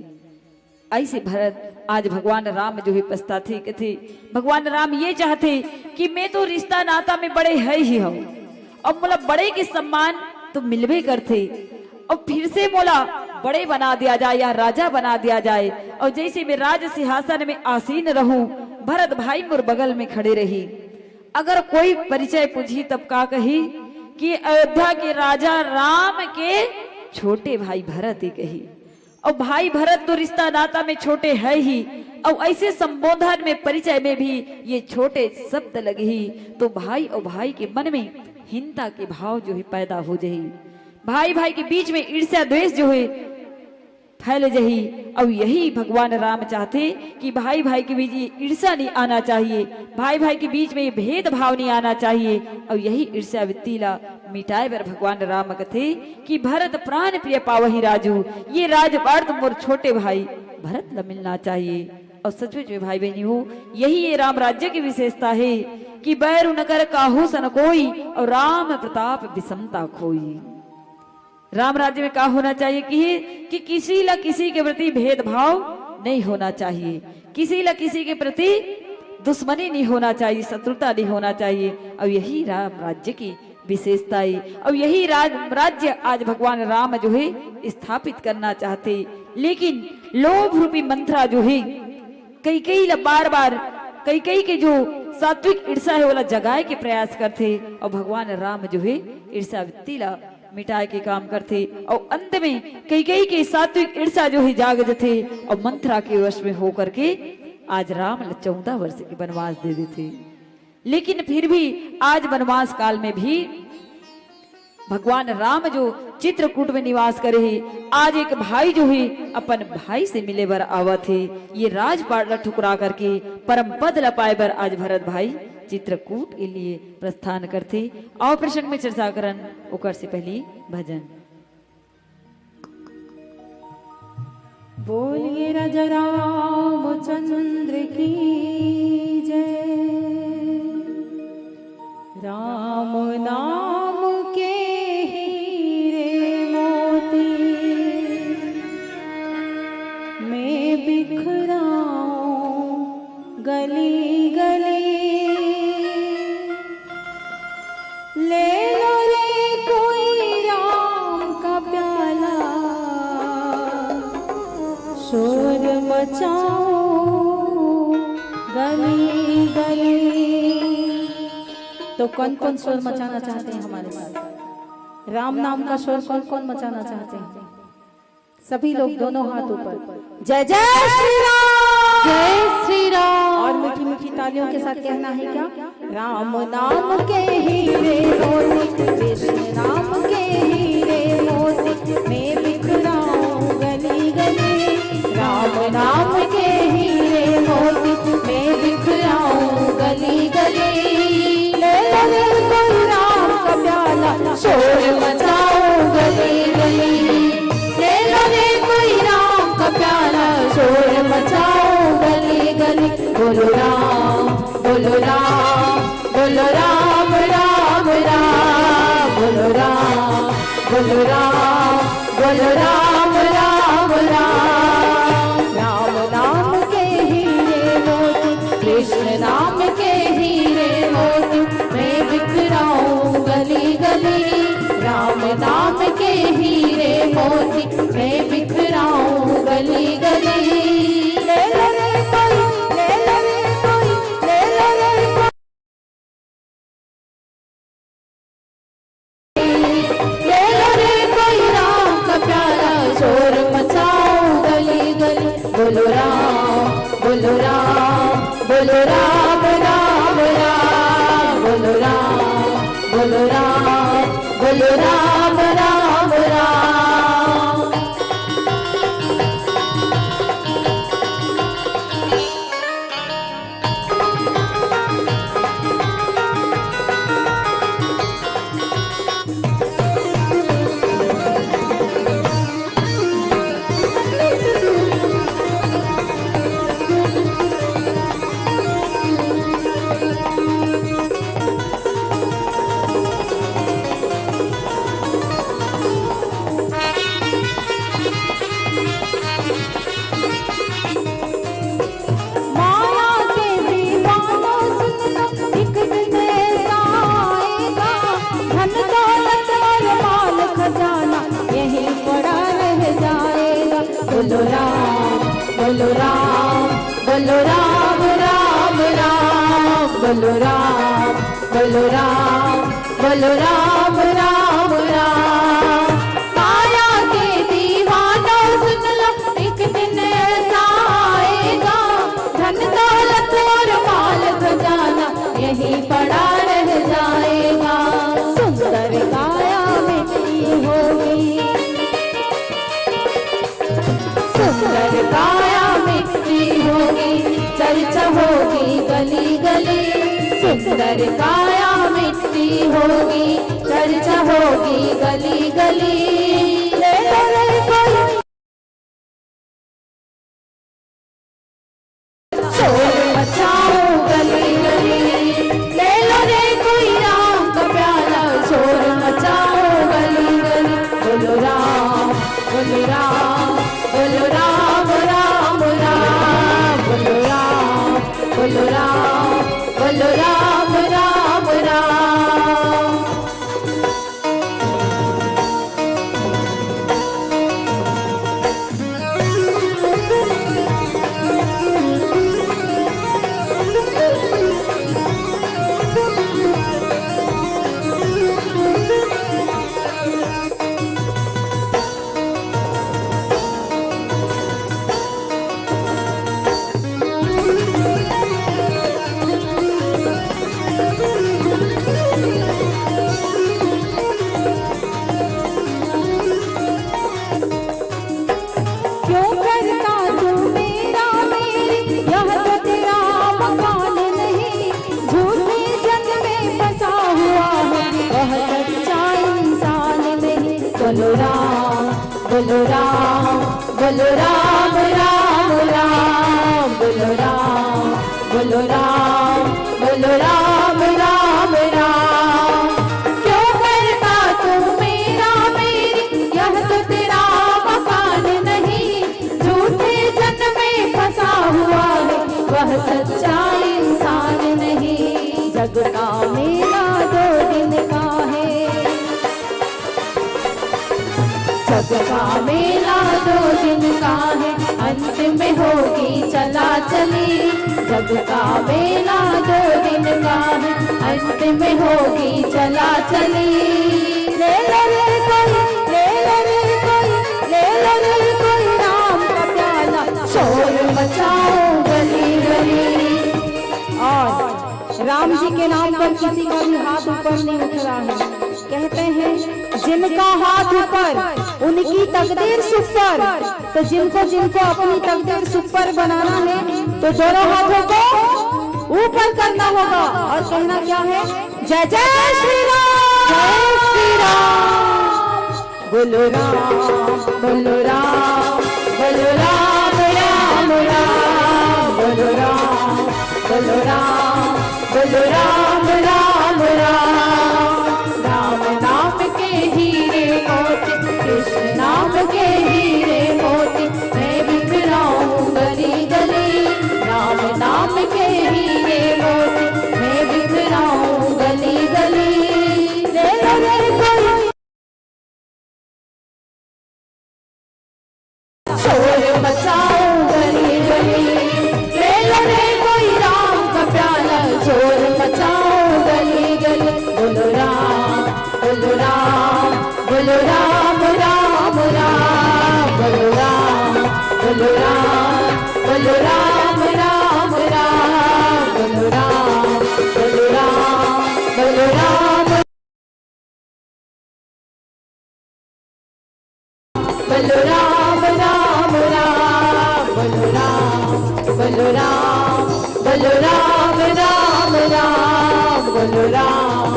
ऐसे भरत, आज भगवान राम जो है पछताथे, कथे, भगवान राम ये चाहथे कि मैं तो रिश्ता नाता में बड़े है ही हूँ, अब मोला बड़े के सम्मान तो मिलबे करथे, अब फिर से मोला बड़े बना दिया जाए या राजा बना दिया जाए, और जैसे मैं राज सिंहासन में आसीन रहूं, भरत भाई मोर बगल में खड़े रही। अगर कोई परिचय पूछी तब का कही कि अयोध्या के राजा राम के छोटे भाई भरत ही कही। और भाई भरत तो रिश्ता नाता में छोटे है ही, और ऐसे संबोधन में, परिचय में भी ये छोटे शब्द लगही, तो भाई और भाई के मन में हीनता के भाव जो है पैदा हो जाही। भाई भाई के बीच में ईर्ष्या द्वेष जो है फैल जही। और यही भगवान राम चाहथे कि भाई भाई के बीच ये ईर्ष्या नहीं आना चाहिए, भाई भाई के बीच में ये भेदभाव नहीं आना चाहिए। और यही ईर्ष्या वृत्ति ला मिटाए बर भगवान राम कथे कि भरत प्राण प्रिय पावही राजू, ये राजपाट तो मोर छोटे भाई भरत ला मिलना चाहिए। और सचमुच में भाई बहनी हो, यही ये राम राज्य की विशेषता है कि बैर उनकर काहू सन कोई, और राम प्रताप विषमता खोई। राम राज्य में का होना चाहिए कि, कि किसी ला किसी के प्रति भेदभाव नहीं होना चाहिए, किसी ला किसी के प्रति दुश्मनी नहीं होना चाहिए, शत्रुता नहीं होना चाहिए। और यही राम राज्य की विशेषता है। और यही राज, राज्य आज भगवान राम जो है स्थापित करना चाहथे, लेकिन लोभ रूपी मंथरा जो है कैकेयी ला बार बार, कैकेयी के जो सात्विक ईर्ष्या है, ओला जगाए के प्रयास करथे, और भगवान राम जो है ईर्ष्या वृत्ति ला मिटाए के काम करथे, और अंत में कैकेयी के सात्विक ईर्ष्या जो है जाग जथे, और मंथरा के वश में होकर के आज राम ला चौदह वर्ष के वनवास दे देथे। लेकिन फिर भी आज वनवास काल में भी भगवान राम जो चित्रकूट में निवास करे हे, आज एक भाई जो है अपन भाई से मिले बर आवत हे। ये राजपाट ला ठुकरा करके परम पद ला पाए बर आज भरत भाई चित्रकूट के लिए प्रस्थान करथे। आओ प्रसंग में चर्चा करन, ओकर से पहली भजन। बोलिए राजा रामचंद्र की जय। राम नाम के हीरे मोती मैं बिखराऊं गली गली। ले लो रे कोई राम का प्याला, शोर मचाओ। तो कौन कौन शोर मचाना चाहते हैं हमारे साथ? राम नाम का शोर कौन कौन मचाना चाहते हैं? सभी लोग दोनों हाथ ऊपर। जय जय श्री राम। जय श्री राम। और मीठी मीठी तालियों के साथ कहना है क्या? राम नाम के हीरे मोती, कृष्ण नाम के हीरे मोती, मैं बिखराऊं गली गली। राम नाम के हीरे मोती, मैं बिखराऊं गली गली। ले लो रे कोई राम का प्याला, शोर मचाऊं गली गली। ले लो रे कोई राम का प्याला, शोर मचाऊं गली गली। बोलो राम, बोलो राम, बोलो राम, राम, राम, बोलो राम, बोलो राम, बोलो राम, राम, राम। राम नाम के हीरे मोती, कृष्ण नाम के हीरे मोती, मैं बिखराऊं गली गली। राम नाम के हीरे मोती, मैं बिखराऊं गली गली। ले लो रे कोई, ले लो रे कोई, ले लो रे कोई। ले लो रे कोई राम का प्याला, शोर मचाओ गली गली। बोलो राम, बोलो राम, बोलो राम, राम, राम। बोलो राम, बोलो राम, बोलो राम, राम, राम। माया के दीवानों, सुन लो, एक दिन ऐसा आएगा, धन दौलत और माल खजाना यहीं पड़ा रह जाएगा। बोलो राम, बोलो राम, बोलो राम, राम, राम। बोलो राम, बोलो राम, बोलो राम, राम, राम। माया के दीवानों, सुन लो, एक दिन ऐसा आएगा, धन दौलत और माल खजाना यहीं पड़ा रह जाएगा। सुंदर काया मिट्टी होगी, सुंदर काया मिट्टी होगी, चर्चा होगी गली गली। सुंदर काया मिट्टी होगी, चर्चा होगी गली गली। ले लो रे कोई शोर मचाओ गली गली, ले लो रे कोई राम का प्याला, शोर मचाओ गली गली। बोलो राम, बोलो राम, बोलो राम, राम, राम। बोलो राम, बोलो राम, बोलो राम, राम, राम। क्यों करता तू मेरा मेरी, यह तो तेरा मकान नहीं। झूठे जग में फंसा हुआ है वह सच्चा इंसान नहीं। बोलो राम, बोलो राम, बोलो राम, राम, राम। बोलो राम, बोलो राम, बोलो राम, राम, राम। क्यों करता तू मेरा मेरी, यह तो तेरा मकान नहीं। झूठे जग में फंसा हुआ है वह सच्चा इंसान नहीं। जग का मेला दो दिन का है, जग का मेला दो दिन का है, अंत में होगी चला चली, जग का मेला दो दिन का है, अंत में होगी चला चली। ले लो रे कोई, ले लो रे कोई, ले लो रे कोई राम का प्याला, शोर मचाओ गली गली। और राम जी के नाम पर किसी का भी हाथ ऊपर नहीं उठ रहा है। कहते हैं, जिनका हाथ ऊपर, उनकी तकदीर सुपर। तो जिनको जिनको अपनी तकदीर सुपर बनाना है, तो दोनों हाथों को ऊपर करना होगा और कहना क्या है? जय जय श्री राम। जय श्री राम। बोलो राम, बोलो राम, बोलो राम, राम, राम, बोलो राम, बोलो राम, बोलो राम, राम, राम। राम नाम के हीरे मोती, कृष्ण नाम के हीरे मोती, मैं बिखराऊं गली गली। राम नाम के हीरे मोती, मैं बिखराऊं गली गली। ले लो रे कोई शोर मचाओ गली गली, ले लो रे कोई राम का प्याला, शोर मचाओ गली गली। बोलो राम, बोलो राम, बोलो राम, राम, राम, बोलो राम, बोलो राम, बोलो राम, राम, राम, बोलो राम, बोलो राम, बोलो राम। बोलो राम, राम, राम, बोलो राम, बोलो राम, बोलो राम, राम, राम, बोलो राम,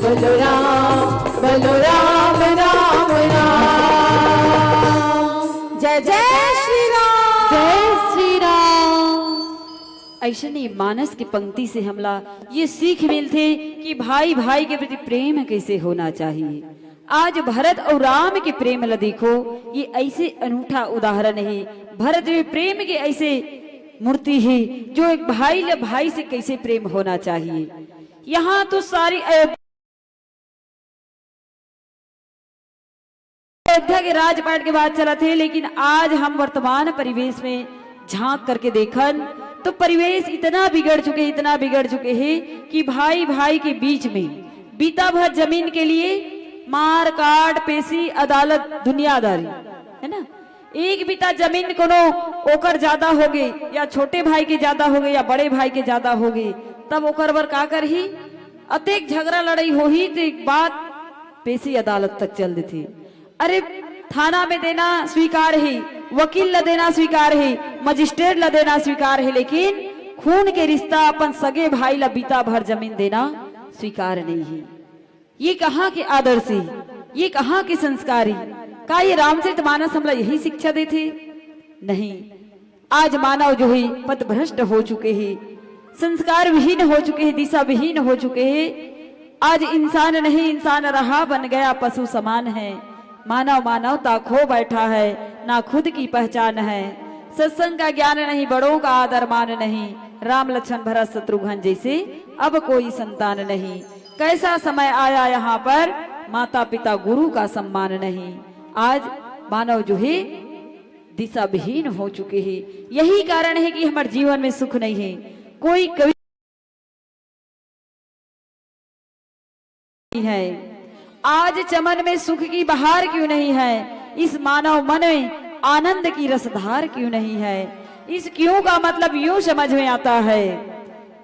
बोलो राम, बोलो राम, राम, राम। जय जय श्री राम। जय श्री राम। अइसने मानस के पंक्ति से हमला ये सीख मिलथे कि भाई भाई के प्रति प्रेम कइसे होना चाहिए। आज भरत अउ राम के प्रेम ल देखो, ये अइसे अनूठा उदाहरण हे। भरत में प्रेम के अइसे मूर्ति हे, जो एक भाई ल भाई से कइसे प्रेम होना चाहिए। यहाँ तो सारी अयोध्या अयोध्या के राजपाट के बात चलत हे, लेकिन आज हम वर्तमान परिवेश में झांक करके देखन तो परिवेश इतना बिगड़ चुके, इतना बिगड़ चुके हे कि भाई भाई के बीच में बीता भर जमीन के लिए मार काट, पेशी, अदालत, दुनियादारी, है ना। एक बीता जमीन कोनो ओकर ज्यादा होगे या छोटे भाई के ज्यादा होगे या बड़े भाई के ज्यादा होगे, तब ओकर बर का करही? अतेक झगड़ा लड़ाई होही त एक बात पेशी अदालत तक चल देथे। अरे, थाना में देना स्वीकार हे, वकील ल देना स्वीकार हे, मजिस्ट्रेट ल देना स्वीकार हे, लेकिन खून के रिश्ता अपन सगे भाई ल बीता भर जमीन देना स्वीकार नहीं हे। ये कहाँ के आदर्श हे? ये कहाँ के संस्कार हे? का ये रामचरित मानस हमला यही शिक्षा देथे? नहीं। आज मानव जो हे पथभ्रष्ट हो चुके हे, संस्कार विहीन हो चुके हे, दिशा विहीन हो चुके हे। आज इंसान नहीं इंसान रहा, बन गया पशु समान है। मानव मानवता खो बैठा है, ना खुद की पहचान है। सत्संग का ज्ञान नहीं, बड़ों का आदर मान नहीं। राम लक्ष्मण भरत शत्रुघ्न जैसे अब कोई संतान नहीं। कैसा समय आया यहाँ पर, माता पिता गुरु का सम्मान नहीं। आज मानव जो हे दिशा विहीन हो चुके हे। यही कारण हे कि हमर जीवन में सुख नहीं हे। कोई कवि नहीं है। आज चमन में सुख की बहार क्यों नहीं है? इस मानव मन में आनंद की रसधार क्यों नहीं है? इस क्यों का मतलब यूं समझ में आता है,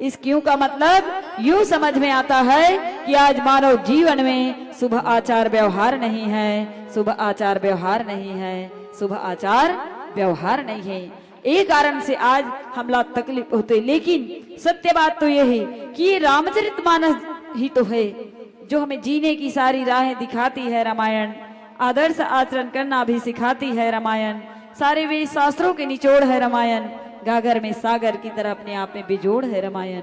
इस क्यों का मतलब यूं समझ में आता है कि आज मानव जीवन में शुभ आचार व्यवहार नहीं है, शुभ आचार व्यवहार नहीं है, शुभ आचार व्यवहार नहीं है। ए कारण से आज हमला तकलीफ होथे। लेकिन सत्य बात तो ये हे कि ये रामचरित मानस ही तो है, जो हमें जीने की सारी राहें दिखाती है रामायण, आदर्श आचरण करना भी सिखाती है रामायण, सारे वेद शास्त्रों के निचोड़ है रामायण, गागर में सागर की तरह अपने आप में बिजोड़ है रामायण।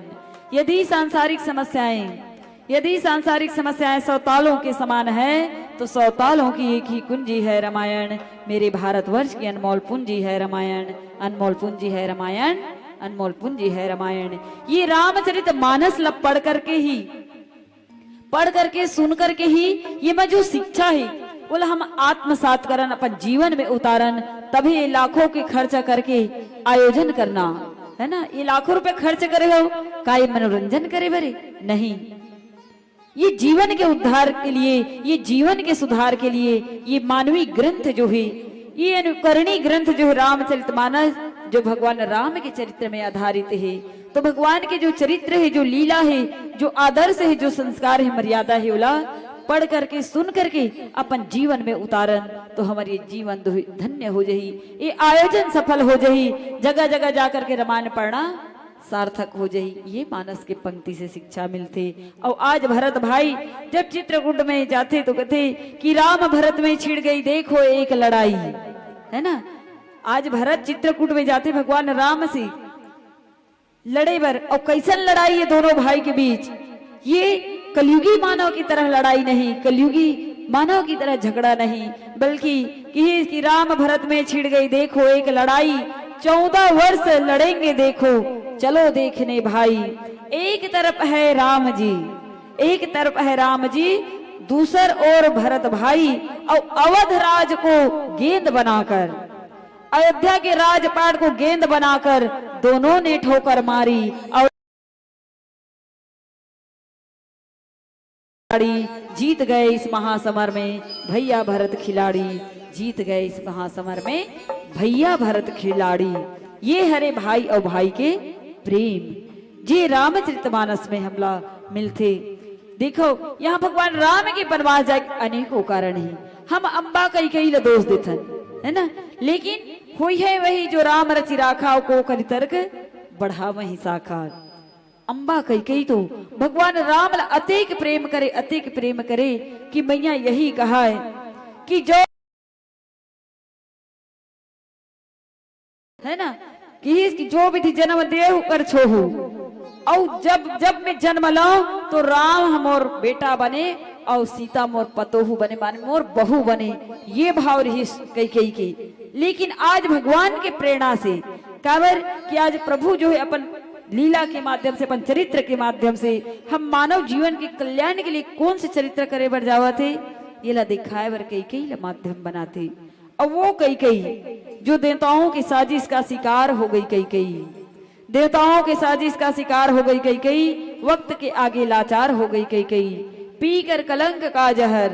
यदि सांसारिक समस्याएं यदि सांसारिक समस्याएं सौ तालों के समान है, तो सौ तालों की एक ही कुंजी है रामायण। मेरे भारतवर्ष की अनमोल पूंजी है रामायण, अनमोल पूंजी है रामायण, अनमोल पूंजी है रामायण। ये रामचरित मानस ल पढ़ करके ही, पढ़ करके, सुन करके ही ये मैं जो शिक्षा है, ओला हम आत्मसात करन, अपन जीवन में उतारन, तभी ये लाखों के खर्चा करके आयोजन करना, है ना? ये लाखों रुपए खर्च करे हो, का ये मनोरंजन करे बरे? नहीं। ये जीवन के उद्धार के लिए, ये जीवन के सुधार के लिए, ये मानवी ग्रंथ जो है, ये अनुकरणी ग्रंथ जो है रामचरितमानस, जो भगवान राम के चरित्र में आधारित है, तो भगवान के जो चरित्र है, जो लीला है, जो आदर्श है, जो संस्कार है, मर्यादा है, ओला पढ़ करके, सुन करके अपन जीवन में उतारन, तो हमर ये जीवन धु-, धन्य हो जही, ये आयोजन सफल हो जही। जगह जगह जा करके रामायण पढ़ना सार्थक हो जही। ये मानस के पंक्ति से शिक्षा मिलथे। अउ आज भरत भाई जब चित्रकूट में जाथे तो कथे कि राम भरत में छिड़ गई देखो एक लड़ाई, है ना? आज भरत चित्रकूट में जाथे भगवान राम से लड़े बर, अउ कैसन लड़ाई ये दोनों भाई के बीच? ये कलयुगी मानव की तरह लड़ाई नहीं, कलयुगी मानव की तरह झगड़ा नहीं, बल्कि कि, कि राम भरत में छिड़ गई देखो एक लड़ाई, चौदह वर्ष लड़ेंगे देखो, चलो देखने भाई। एक तरफ है राम जी, एक तरफ है राम जी, दूसर ओर भरत भाई, और अवध राज को गेंद बनाकर, अयोध्या के राजपाट को गेंद बनाकर दोनों ने ठोकर मारी और खिलाड़ी जीत गए इस महासमर में भैया भरत खिलाड़ी, जीत गए इस महासमर में भैया भरत खिलाड़ी। ये हरे भाई और भाई के प्रेम, जे रामचरितमानस में हमला मिलथे। देखो, यहाँ भगवान राम के बनवास जाए के अनेकों कारण हे। हम अम्बा कैकेयी ला दोष देथन, है ना? लेकिन होई है वही जो राम रचि राखा, को करि तर्क बढ़ावहि साखा। अम्बा कैकेयी तो भगवान राम ला अतेक प्रेम करे, अतेक प्रेम करे कि मैया यही कहा है कि जो, है ना, कि, कि जो विधि जन्म देहु कर छोहु, और जब, जब मैं जन्म लाऊं तो राम मोर बेटा बने और सीता मोर पतोहू बने, माने मोर बहू बने, ये भाव रहिस कैकेयी के। लेकिन आज भगवान के प्रेरणा से, काबर कि आज प्रभु जो है अपन लीला के माध्यम से, अपन चरित्र के माध्यम से हम मानव जीवन के कल्याण के लिए कौन से चरित्र करे बर जावत हे, ये ला दिखाए बर कैकेयी ला माध्यम बनाथे। अब वो कैकेयी जो देवताओं की साजिश का शिकार हो गई, कैकेयी देवताओं की साजिश का शिकार हो गई, कैकेयी वक्त के आगे लाचार हो गई, कैकेयी पीकर कलंक का जहर,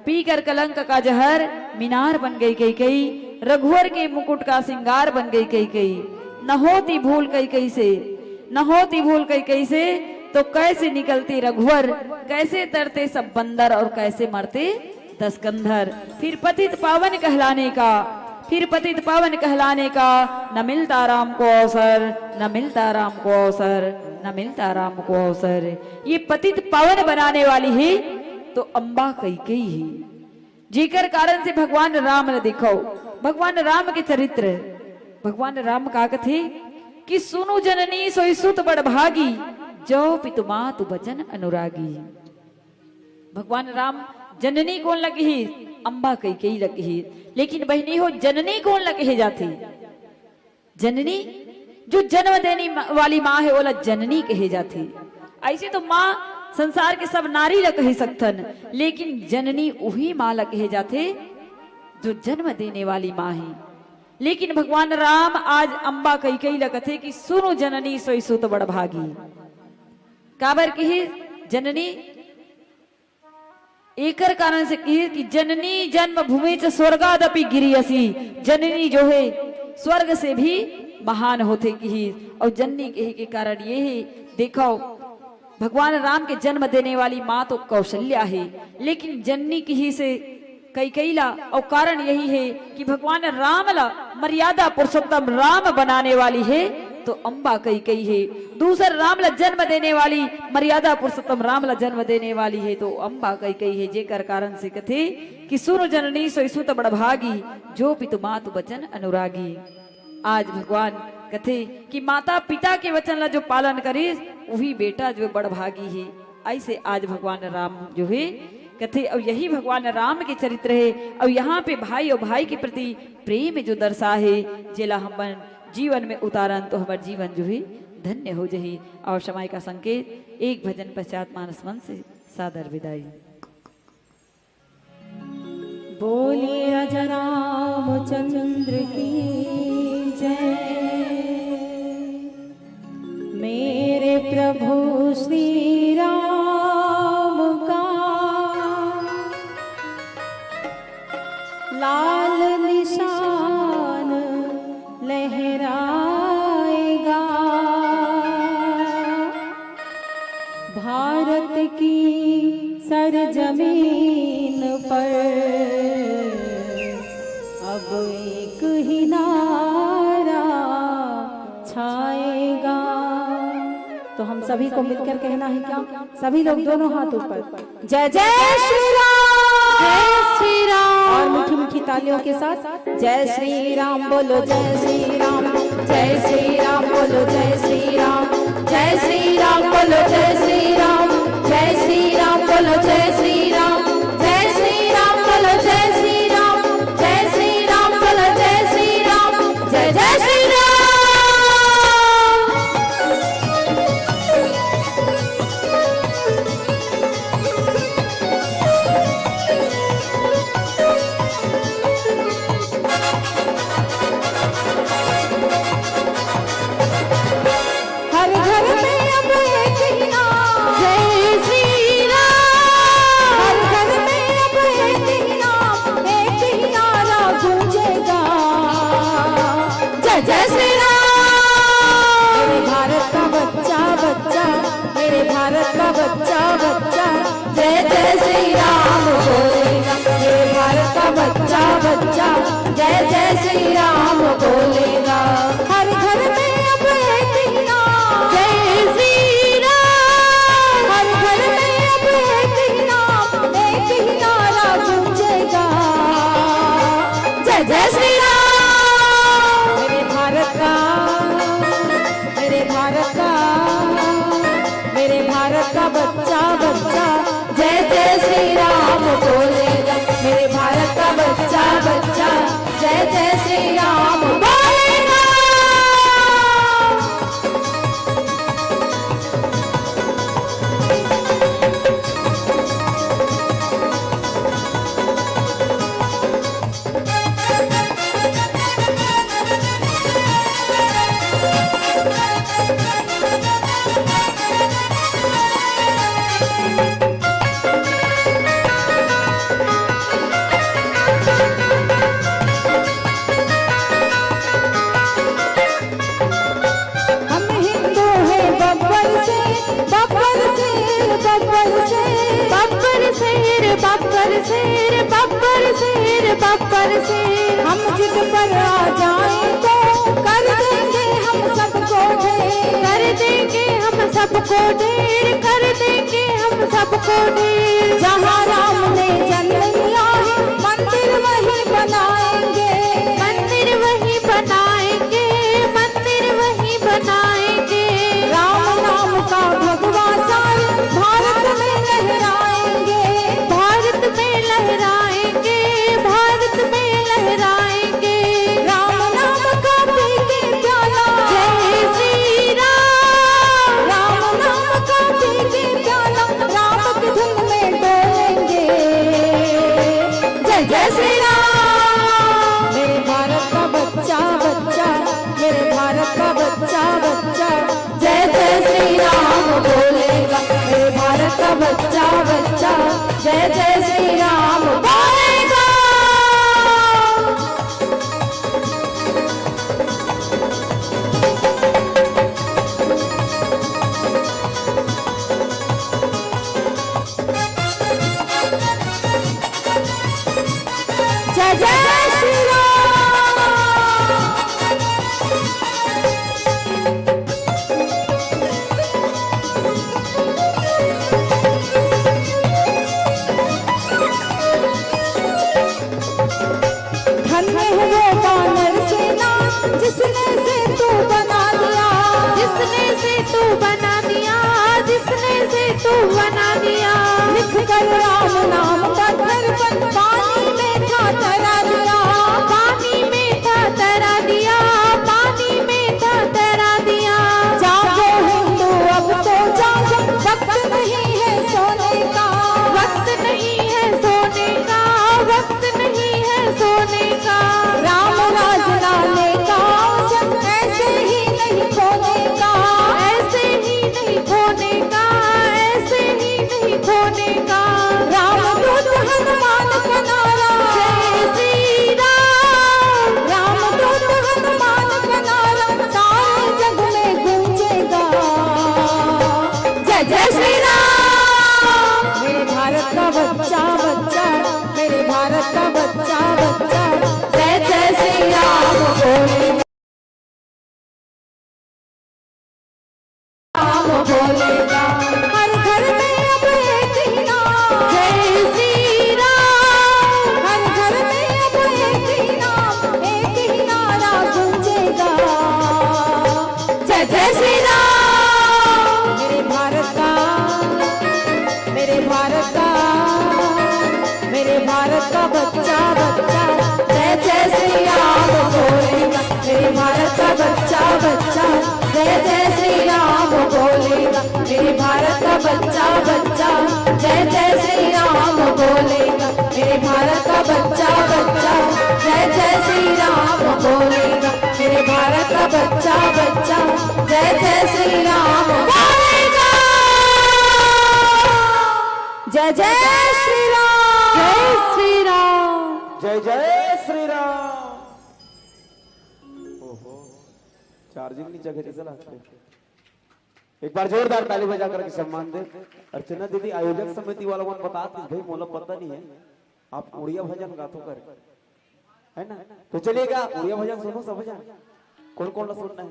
पीकर कलंक का जहर मीनार बन गई, कैकेयी रघुवर के मुकुट का सिंगार बन गई, कैकेयी न होती भूल कैकेयी से, न होती भूल कैकेयी से, तो कैसे निकलते रघुवर, कैसे तरते सब बंदर और कैसे मरते दसकंधर। फिर पतित पावन कहलाने का, फिर पतित पावन कहलाने का न मिलता राम को अवसर, न मिलता राम को अवसर, न मिलता राम को अवसर। ये पतित पावन बनाने वाली ही तो अम्बा कैकेयी ही, जेकर कारण से भगवान राम ला देखो, भगवान राम के चरित्र, भगवान राम का कथे कि सुनु जननी सोई सुत बड़ भागी, जो पितु मातु बचन अनुरागी। भगवान राम जननी कोन ला कहिस? अम्बा कैकेयी ला कहिस। लेकिन बहिनी हो, जननी कोन ला कहे जाथे? जननी जो जन्म देने मा-, वाली माँ है, ओला जननी कहे जाथे। ऐसे तो माँ संसार के सब नारी ला कहे सकथन, लेकिन जननी उही माँ ला कहे जाथे जो जन्म देने वाली माँ है। लेकिन भगवान राम आज अम्बा कैकेयी ला कथे कि सुनु जननी सोई सुत बड़ भागी। काबर कहिस जननी? एकर कारण से कहिस कि जननी जन्मभूमि च स्वर्गादपि गिरियसी, जननी जो है स्वर्ग से भी महान होथे कहिस। और जननी कहे के कारण ये है, देखो भगवान राम के जन्म देने वाली माँ तो कौशल्या है, लेकिन जननी कहिस कैकेयी ला, और कारण यही है कि भगवान राम ला मर्यादा पुरुषोत्तम राम बनाने वाली है तो अम्बा कैकेयी है। दूसर राम ला जन्म देने वाली, मर्यादा पुरुषोत्तम राम ला जन्म देने वाली है तो अम्बा कैकेयी है। जेकर कारण से कथे कि सुनु जननी सोई सुत बड़ भागी, जो पितु मातु बचन अनुरागी। आज भगवान कथे कि माता पिता के वचन ला जो पालन करिस, वही बेटा जो बड़ भागी है। ऐसे आज भगवान राम जो है कथे, और यही भगवान राम के चरित्र है। और यहाँ पे भाई और भाई के प्रति प्रेम जो दर्शा है, जेला हमन जीवन में उतारन तो हमर जीवन जो है धन्य हो जही। और समय का संकेत, एक भजन पश्चात मानस मन से सादर विदाई। बोलिए राजा रामचंद्र की जय। मेरे प्रभु श्री राम का लाल निशान लहराएगा। भारत की सरजमीन पर अब एक ही नारा छाएगा। तो हम सभी को मिलकर कहना है क्या? सभी लोग दोनों हाथ ऊपर। जय जय श्री राम। जय श्री राम। और मीठी मीठी तालियों के साथ जय श्री राम बोलो, जय श्री राम, जय श्री राम बोलो, जय श्री राम, जय श्री राम बोलो, जय श्री राम, जय श्री राम बोलो, जय श्री राम, जय श्री राम बोलो, जय श्री राम, जय श्री राम बोलो, जय श्री राम, जय जय श्री राम। हर घर में अब एक ही नाम। जय श्री राम। हर घर में अब एक ही नाम, एक ही नारा गूंजेगा। जय जय श्री राम। मेरे भारत का बच्चा, बच्चा, मेरे भारत का बच्चा, बच्चा, जय जय श्री राम बोलेगा। मेरे भारत का बच्चा, बच्चा, जय जय श्री राम बोलेगा। हर घर में अब एक ही नाम। जय श्री राम। हर घर में अब एक ही नाम, एक ही नारा गूंजेगा। जय जय श्री राम। मेरे भारत का, मेरे भारत का, मेरे भारत का बच्चा, बच्चा, जय जय श्री राम बोलेगा। मेरे भारत का बच्चा, बच्चा, जय जय श्री राम बोलेगा। हम हिंदू हैं बब्बर शेर, बब्बर शेर, बब्बर शेर। बब्बर शेर, बब्बर शेर, बब्बर शेर, बब्बर शेर। हम जिद पर आ जाएं तो कर देंगे हम सबको ढेर। कर देंगे हम सबको ढेर, कर देंगे हम सबको ढेर। जहाँ राम ने जन्म लिया है, मंदिर वहीं बनाएंगे। मंदिर वहीं बनाएंगे, मंदिर वहीं बनाएंगे। राम नाम का भगवा सारे भारत में लहराएंगे। भारत में लहराएंगे, भारत में लहराएंगे। राम नाम का पी के प्याला। जय श्री राम। राम नाम का पी के प्याला, राम की धुन में डोलेंगे। जय जय श्री राम। मेरे भारत का बच्चा, बच्चा, मेरे भारत का बच्चा, बच्चा, जय जय श्री राम बोलेगा। मेरे भारत का बच्चा, बच्चा, जय जय श्री राम बोलेगा। जय जय श्री राम। धन्य है वो वानर सेना, जिसने सेतु बना दिया। जिसने सेतु बना दिया, जिसने सेतु बना दिया। लिख कर राम नाम पत्थर पर पानी में था तरा दिया। पानी में था तरा दिया, पानी में था तरा दिया। जागो हिंदू, अब तो जागो, वक्त नहीं है सोने का। वक्त नहीं है सोने का, वक्त जय श्री राम। मेरे भारत का बच्चा बच्चा, मेरे भारत का बच्चा बच्चा, जय जय श्री राम बोले। राम बोलेगा। हर घर में अब एक ही नाम। जय श्री राम। हर घर में अब एक ही नाम, एक ही नारा गूंजेगा। जय जय श्री राम। मेरे भारत का, मेरे भारत का, मेरे भारत का बच्चा बच्चा, जय जय श्री राम बोलेगा। मेरे भारत का बच्चा बच्चा, जय जय श्री राम बोलेगा। मेरे भारत का बच्चा बच्चा, जय जय श्री राम बोलेगा। मेरे भारत का बच्चा बच्चा, जय जय श्री राम बोलेगा। मेरे भारत का बच्चा बच्चा, जय जय श्री राम बोलेगा। जय जय श्री राम। जय श्री राम। जय जय श्री राम। ओहो, चार्जिंग नहीं जगह जैसे लगते। एक बार जोरदार ताली बजा करके सम्मान दे। अर्चना दीदी, आयोजक समिति वाला मन बता दीजिए भाई, मोला पता नहीं है, आप उड़िया भजन गाथो कर, है ना? तो चलिएगा, उड़िया भजन सुनो सब जन। कौन कौन ला सुनना है?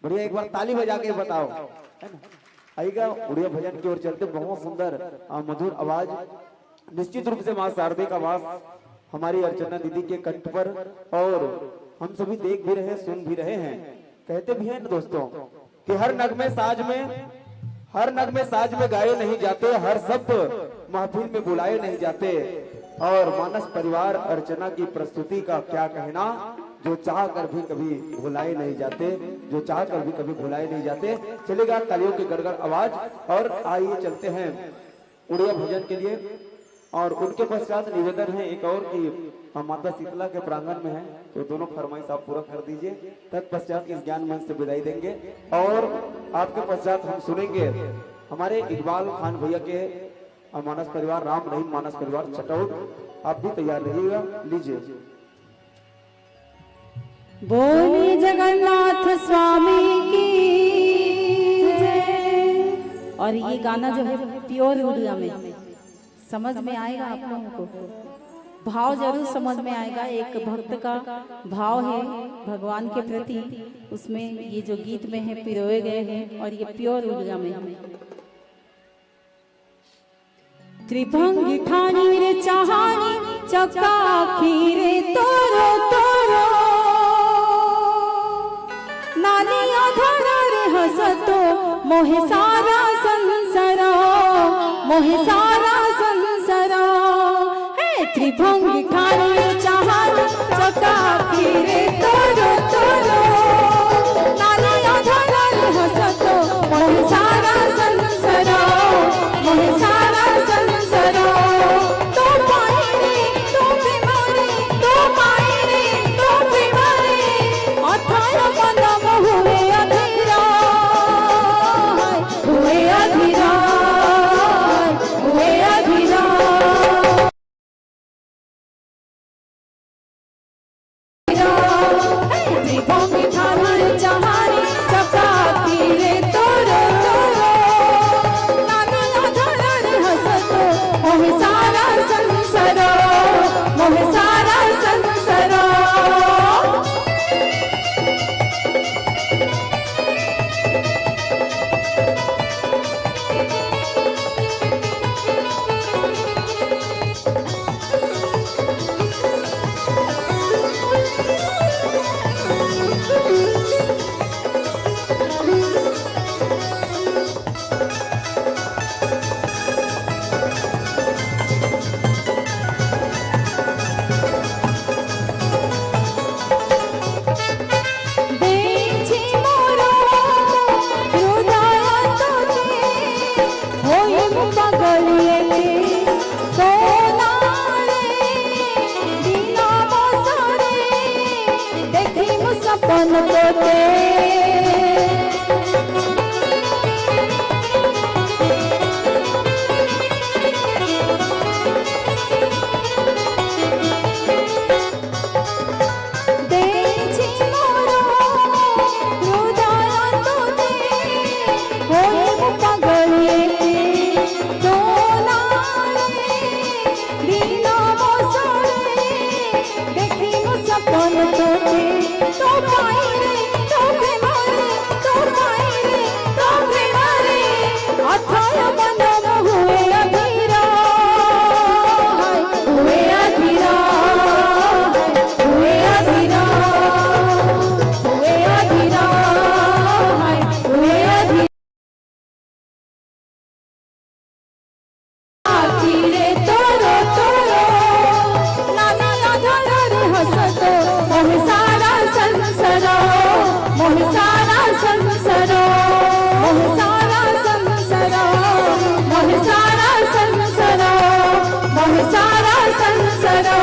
बढ़िया, एक बार ताली बजा के बताओ, है ना? आइएगा, उड़िया भजन की ओर चलते। बहुत सुंदर, आ, मधुर आवाज, निश्चित रूप से माँ शारदे का वास हमारी अर्चना दीदी के कंठ पर। और हम सभी देख भी रहे हैं, सुन भी रहे हैं। कहते भी हैं ना दोस्तों कि हर नगमे साज में, हर नगमे साज में गाए नहीं जाते, हर शब्द महफिल में बुलाए नहीं जाते। और मानस परिवार अर्चना की प्रस्तुति का क्या कहना, जो चाह कर भी कभी भुलाए नहीं जाते, जो चाह कर भी कभी भुलाए नहीं जाते। चलेगा तालियों की गड़गड़ आवाज। और आइए चलते हैं उड़िया भजन के लिए। और उनके पश्चात निवेदन है एक और कि हम माता शीतला के प्रांगण में हैं, तो दोनों फरमाइश आप पूरा कर दीजिए। तत्पश्चात इस ज्ञान मंच से विदाई देंगे और आपके पश्चात हम सुनेंगे हमारे इकबाल खान भैया के मानस परिवार, राम रहीम मानस परिवार चटौट। आप भी तैयार रहिएगा। लीजिए। बोलिए जगन्नाथ स्वामी की जय। और ये गाना जो है प्योर उड़िया में, समझ में आएगा आप लोगों को, भाव जरूर समझ में आएगा। एक भक्त का भाव है भगवान के प्रति, उसमें ये जो गीत में है पिरोए गए हैं और ये प्योर उड़िया में है। त्रिभंगी ठानी रे चहानी चकाखी रे तोरो तोरो। नानी आधारा रे हसतो मोहे सारा संसारा, मोहे सारा संसारा। हे त्रिभंगी ठानी रे चहानी चकाखी रे तोरो तोरो। नानी आधारा रे हसतो मोहे सारा संसारा, मोहे सारा संसारा। तो पाई रे, तो बीमारी, तो पाई रे, तो बीमारी। अथाय मनम हुए अधीरा, हुए अधीरा, हुए अधीरा। सारा संसरा, मोहे सारा संसरा,